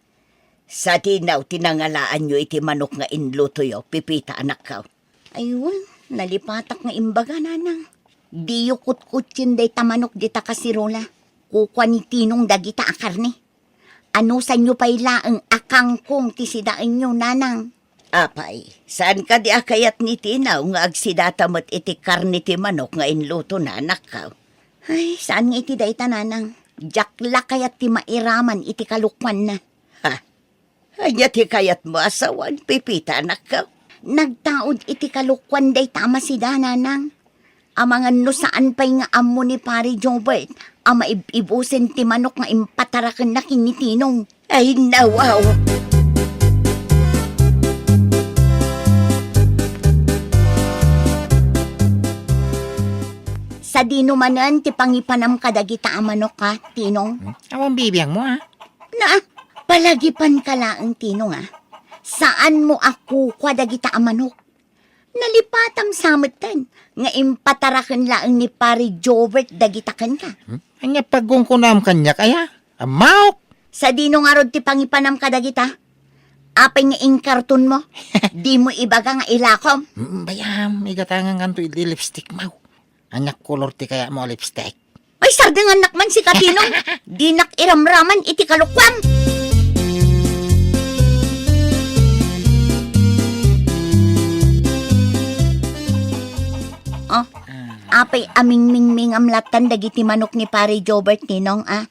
Sadinaw ti nangalaanyo iti manok nga inlutoyo, Pepita, anakko. Ay, wen, nalipatak nga imbaga, Nanang. Diyo kutkutsien dayta manok dita kasirola. Kukua ni Tinong dagita a karne. Anusanyo pay laeng a kangkong ti sidaenyo, Nanang. Apay, saan kadi a kayat ni Tinong nga agsidata met iti karne ti manok nga inlutona, anakko? Ay, saan nga iti dayta, Nanang. Diak la kayat ti mairaman iti kalokuanna. Ha? Ania ti kayatmo a sawen, Pepita, anakko? Nagtaud iti kalokuan dayta a masida, Nanang. Amangan no saan pay nga ammo ni Pari Jobert a maib-ibusen ti manok nga impatarakenna ken ni Tinong. Ay, nawaw! Sadino manen ti pangipanam kadagita a manok, a, Tinong? Hmm? Awan bibiangmo, a? Na, palagipanka laeng, Tinong, a. Saanmo a kukua dagita a manok. Nalipatam sa metten nga impataraken laeng ni Pari Jobert dagita kenka. Hmm? Ania pagkunkunam kaniak, aya? Ammok! Sadino ngarud ti pangipanam kadagita? Apay nga inkartonmo? Dimo ibaga nga ilakom? Mm, bayam, igatangan kanto iti lipstickmo. Ania kolor ti kayatmo a lipstick? Ay, sardengannak man sika, Tinong. Dinak iramraman iti kalokuam. Oh, apay a mingmingmingam lattan dagiti manok ni Pari Jobert, Tinong, a?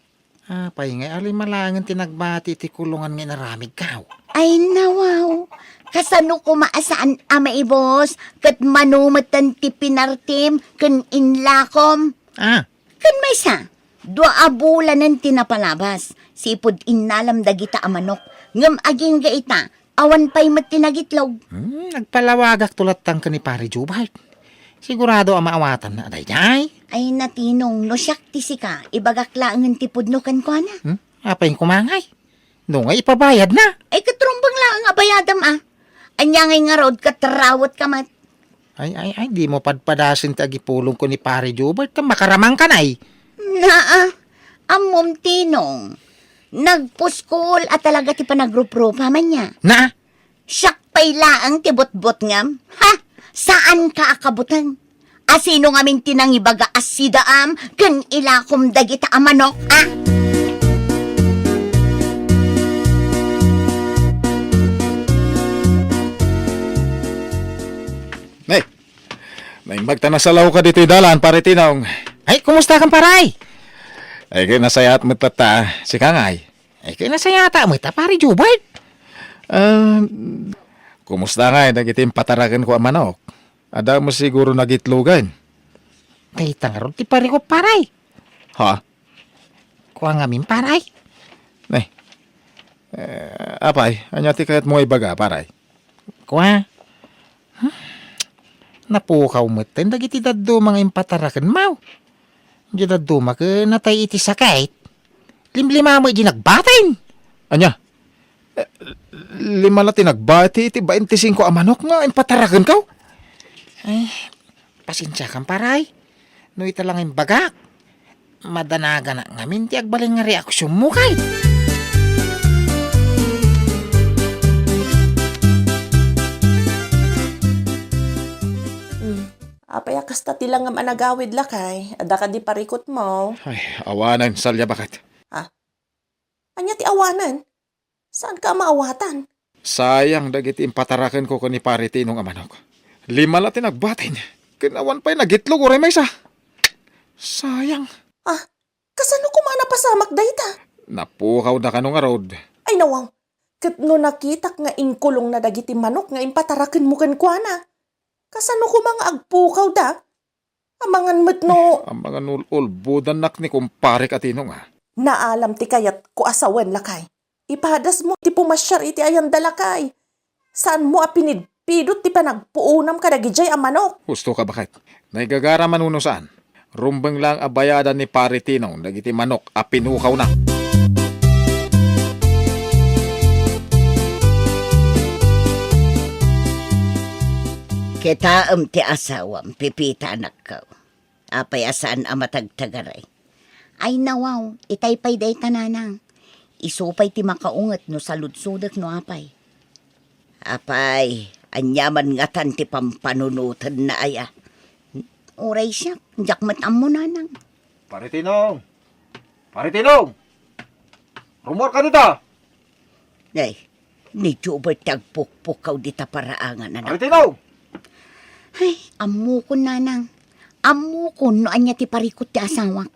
Apay ngay a lima laengen ti nagbati iti kulongan nga inaramidko? Ay, nawaw. Kasano koma a saan a maibus ket mano metten ti pinartim ken inlakom? Ah. Ken maysa, dua a bulanen ti napalabas, sipud innalam dagita a manok. Ngem agingga ita, awan pay met ti nagitlog. Hmm, nagpalawagakto latta ken ni Pari Jobert. Sigurado a maawatanna a daydiay. Ay, Tinong, no siak ti sika, ibagak laengen ti pudno kenkuana. Hmm? Apay koma ngay? No nga ipabayadna? Ay, ket rumbeng laeng a bayadam, a. Ania ngay ngarud, ket rawetka met. Ay, ay, ay, dimo padpadasen ti agipulongko ni Pari Jobert, ta makaramangkan, ay. Naa, ammom, Tinong. Nagpuskol a talaga ti panagruprupa man niya. Na? Siak pay laeng ti butbutngem? Ha? Saanka a kabuteng? A sino ngamin ti nangibaga a sidaam ken ilakom dagita a manok, a? Nay, naimbag ta nasalawka ditoy dalan, Pare Tinong. Ay, kumusta kan, Pare? Ay, ket nasayaat met latta, sika ngay? Ay, ket nasayaat met, a, Pare Jobert. Ah, kumusta ngay dagiti impatarakenko a manok? Adda met siguro nagitlogen. Dayta ngarud ti parikut, pare. Ha? Kua ngamin, pare. Nay. Eh, apay, ania ti kayatmo nga ibaga, pare? Kua? Hmm? Napukaw metten dagiti dadduma nga impatarakenmo. Diay dadduma ket natay iti sakit. Limlima met diay nagbatin. Ania? Eh, lima la ti nagbatin iti baintisingko a manok nga impatarakenko? Ay, pasensiakan, pare. No ita la nga imbagak, madanaganak ngamin ti agbalin nga reaksionmo kay. Hmm. Apay a kasta ti langam a nagawid, lakay? Adda kadi parikutmo? Ay, awanen, Salia, baket. Ah? Ania ti awanen? Saanka a maawatan? Sayang dagiti impatarakenko ken ni Pare Tinong a manok. Lima la ti nagbatin. Ken awan pay nagitlog uray maysa. Sayang. Ah, kasano koma a napasamak dayta? Napukawda kano ngarud. Ay, nawaw. Ket no nakitak nga inkulongna dagiti manok nga impatarakenmo kenkuana, kasano koma nga agpukawda? Amangan met no. Amangan ul-, ulbodannak ni kumparek a Tinong, a. Naalam ti kayatko a sawen, lakay. Ipadasmo ti pumasiar iti ayanda, lakay. Saanmo a pinidpidot ti panagpuonam kadagidiay a manok. Husto ka, baket. Naigagara man wenno saan, rumbeng laeng a bayadan ni Pare Tinong dagiti manok a pinukawna. Kitaem ti asawam, Pepita, anakko. Apay a saan a matagtagaray? Ay, nawaw, itay pay dayta, nanang. Isu pay ti makaunget no saludsodek no apay. Apay, ania man ngatan ti pampanunotenna aya? Uray siak, diak met ammo, nanang. Pare Tinong! Pare Tinong! Rummuarka dita! Ay, ni Jobert ti agpukpukaw dita paraangan, anak. Pare Tinong! Ay, ammokon, nanang. Ammokon no ania ti parikut ti asawak.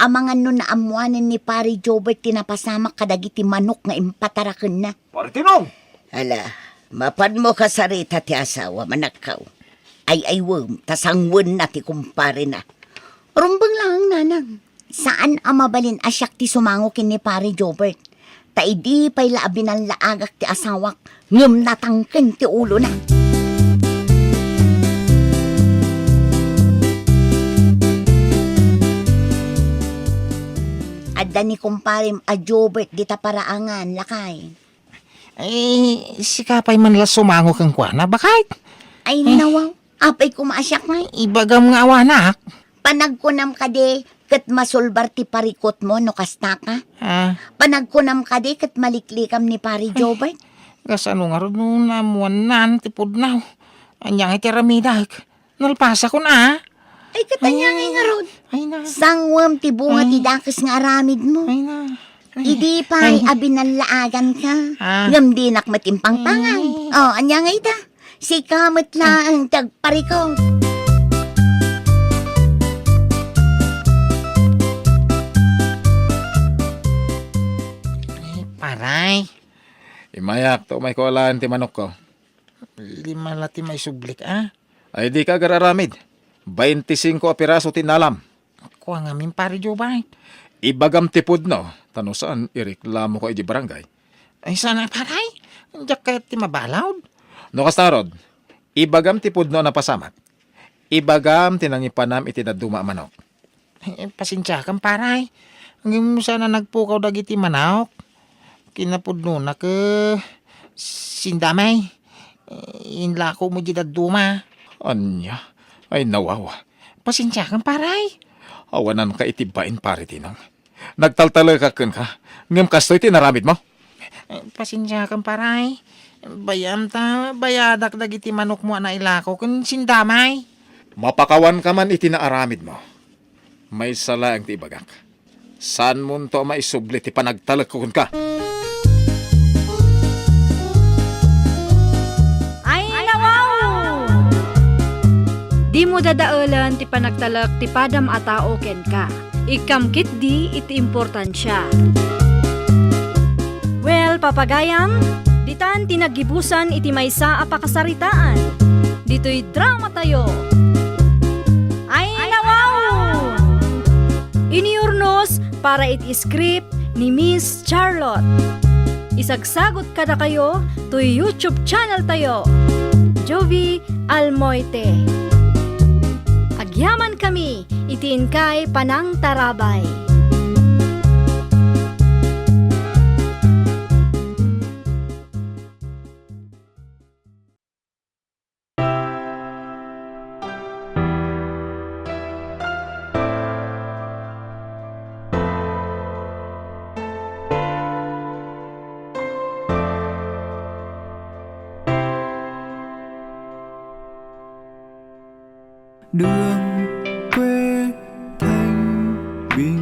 Amangan no naammoanen ni Pare Jobert ti napasamak kadagiti manok nga impatarakenna. Pare Tinong! Ala, mapanmo kasarita ti asawam, anakko. Ay-aywem, ta sangwenna ti kumparena. Rumbeng laeng, nanang. Saan a mabalin a siak ti sumango ken ni Pare Jobert. Ta idi pay la a binanlaagak ti asawak, ngem natangken ti ulona. Adda ni kumparem a Jobert dita paraangan, lakay. Ay, sika pay man la sumango kenkuana, baket? Ay, nawaw. Apay koma a siak ngay? Ibagam nga awanak. Panagkunam kadi ket masulbar ti parikutmo no kastaka? Ah. Panagkunam kadi ket maliklikam ni Pare Jobert? Kasano ngarud no naammoanna ti pudno? Ania ngay ti aramidek? Nalpasakon, a. Ay, ket ania ngay ngarud? Ay, na. Sangwem ti bunga ti dakes nga aramidmo. Ay, na. Ay. Idi pay a binallaaganka, ngem dinak met impangpangay. O, ania ngay ita? Sika met laeng ti agparikut. Ay, paray. Imayak, ta umayko alaen ti manokko. Lima la ti maisublik, a? Ay, dika agar-aramid. Baintisingko a piraso ti nalam. Kua ngamin, Pare Jobert. Ibagam ti pudno, ta no saan, ireklamoka idiay barangay. Ay, saan a, paray? Diak kayat ti mabalud. No kasta ngarud, ibagam ti pudno a napasamak. Ibagam ti nangipanam iti dadduma a manok. Eh, pasensiakan, paray. Ngem saan a nagpukaw dagiti manok. Kinapudnona ket sindamay. Eh, inlako met diay dadduma. Ania? Ay, nawaw. Pasensiakan, paray. Awananka iti bain, Pare Tinong. Nagtaltalekak kenka, ngem kastoy ti inaramidmo? Eh, pasensiakan, paray. Bay-am ta bayadak dagiti manokmo a nailako ken sindamay. Mapakawanka man iti naaramidmo. Maysa laeng ti ibagak. Saanmonto a maisubli ti panagtalekko kenka. Ay, nawaw! Dimo dadaelen ti panagtalek ti padam a tao kenka. Ikkam ketdi iti importansia. Well, papagayam, ditan ti naggibusan iti maysa a pakasaritaan. Ditoy dramatayo. Ay, nawaw! Inurnos para iti script ni Miss Charlotte. Isagsagot kadakayo toy YouTube channel tayo, Jovie Almoite. Agyamankami iti inkay panangtarabay. Đường quê thanh bình,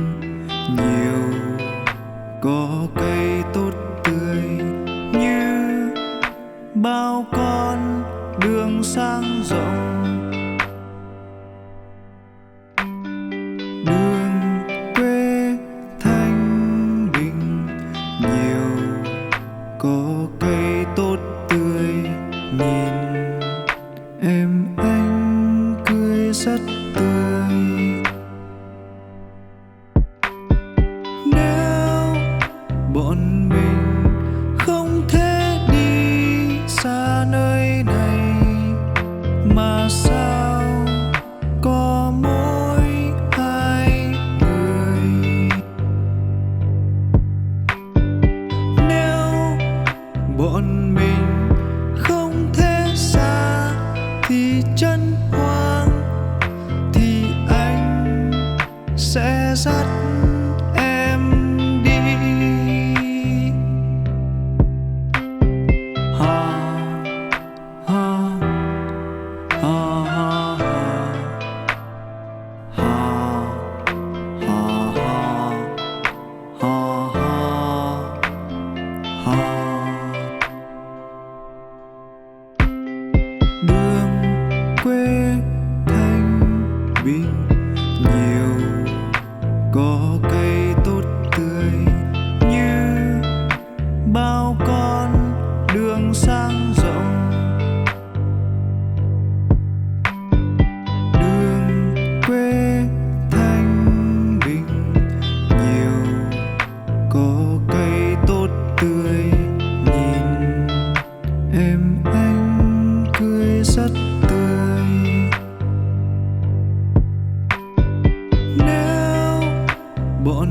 nhiều cỏ cây tốt tươi, như bao con đường sang rộng. Đường quê thanh bình, nhiều cỏ cây tốt tươi, nhìn em anh cười rất tươi. Nếu bọn mình không thể đi xa nơi này, mà sao có mỗi hai người? Nếu bọn mình không thể xa thị trấn hoang, thì anh sẽ dắt em đi. Ha, ha, ha, ha, ha. Ha, ha, ha, ha, ha, ha. Đường quê thanh bình, nhiều cỏ cây tốt tươi, như bao con đường sang rộng. Đường quê thanh bình, nhiều cỏ cây tốt tươi, nhìn em anh cười rất tươi. Nếu bọn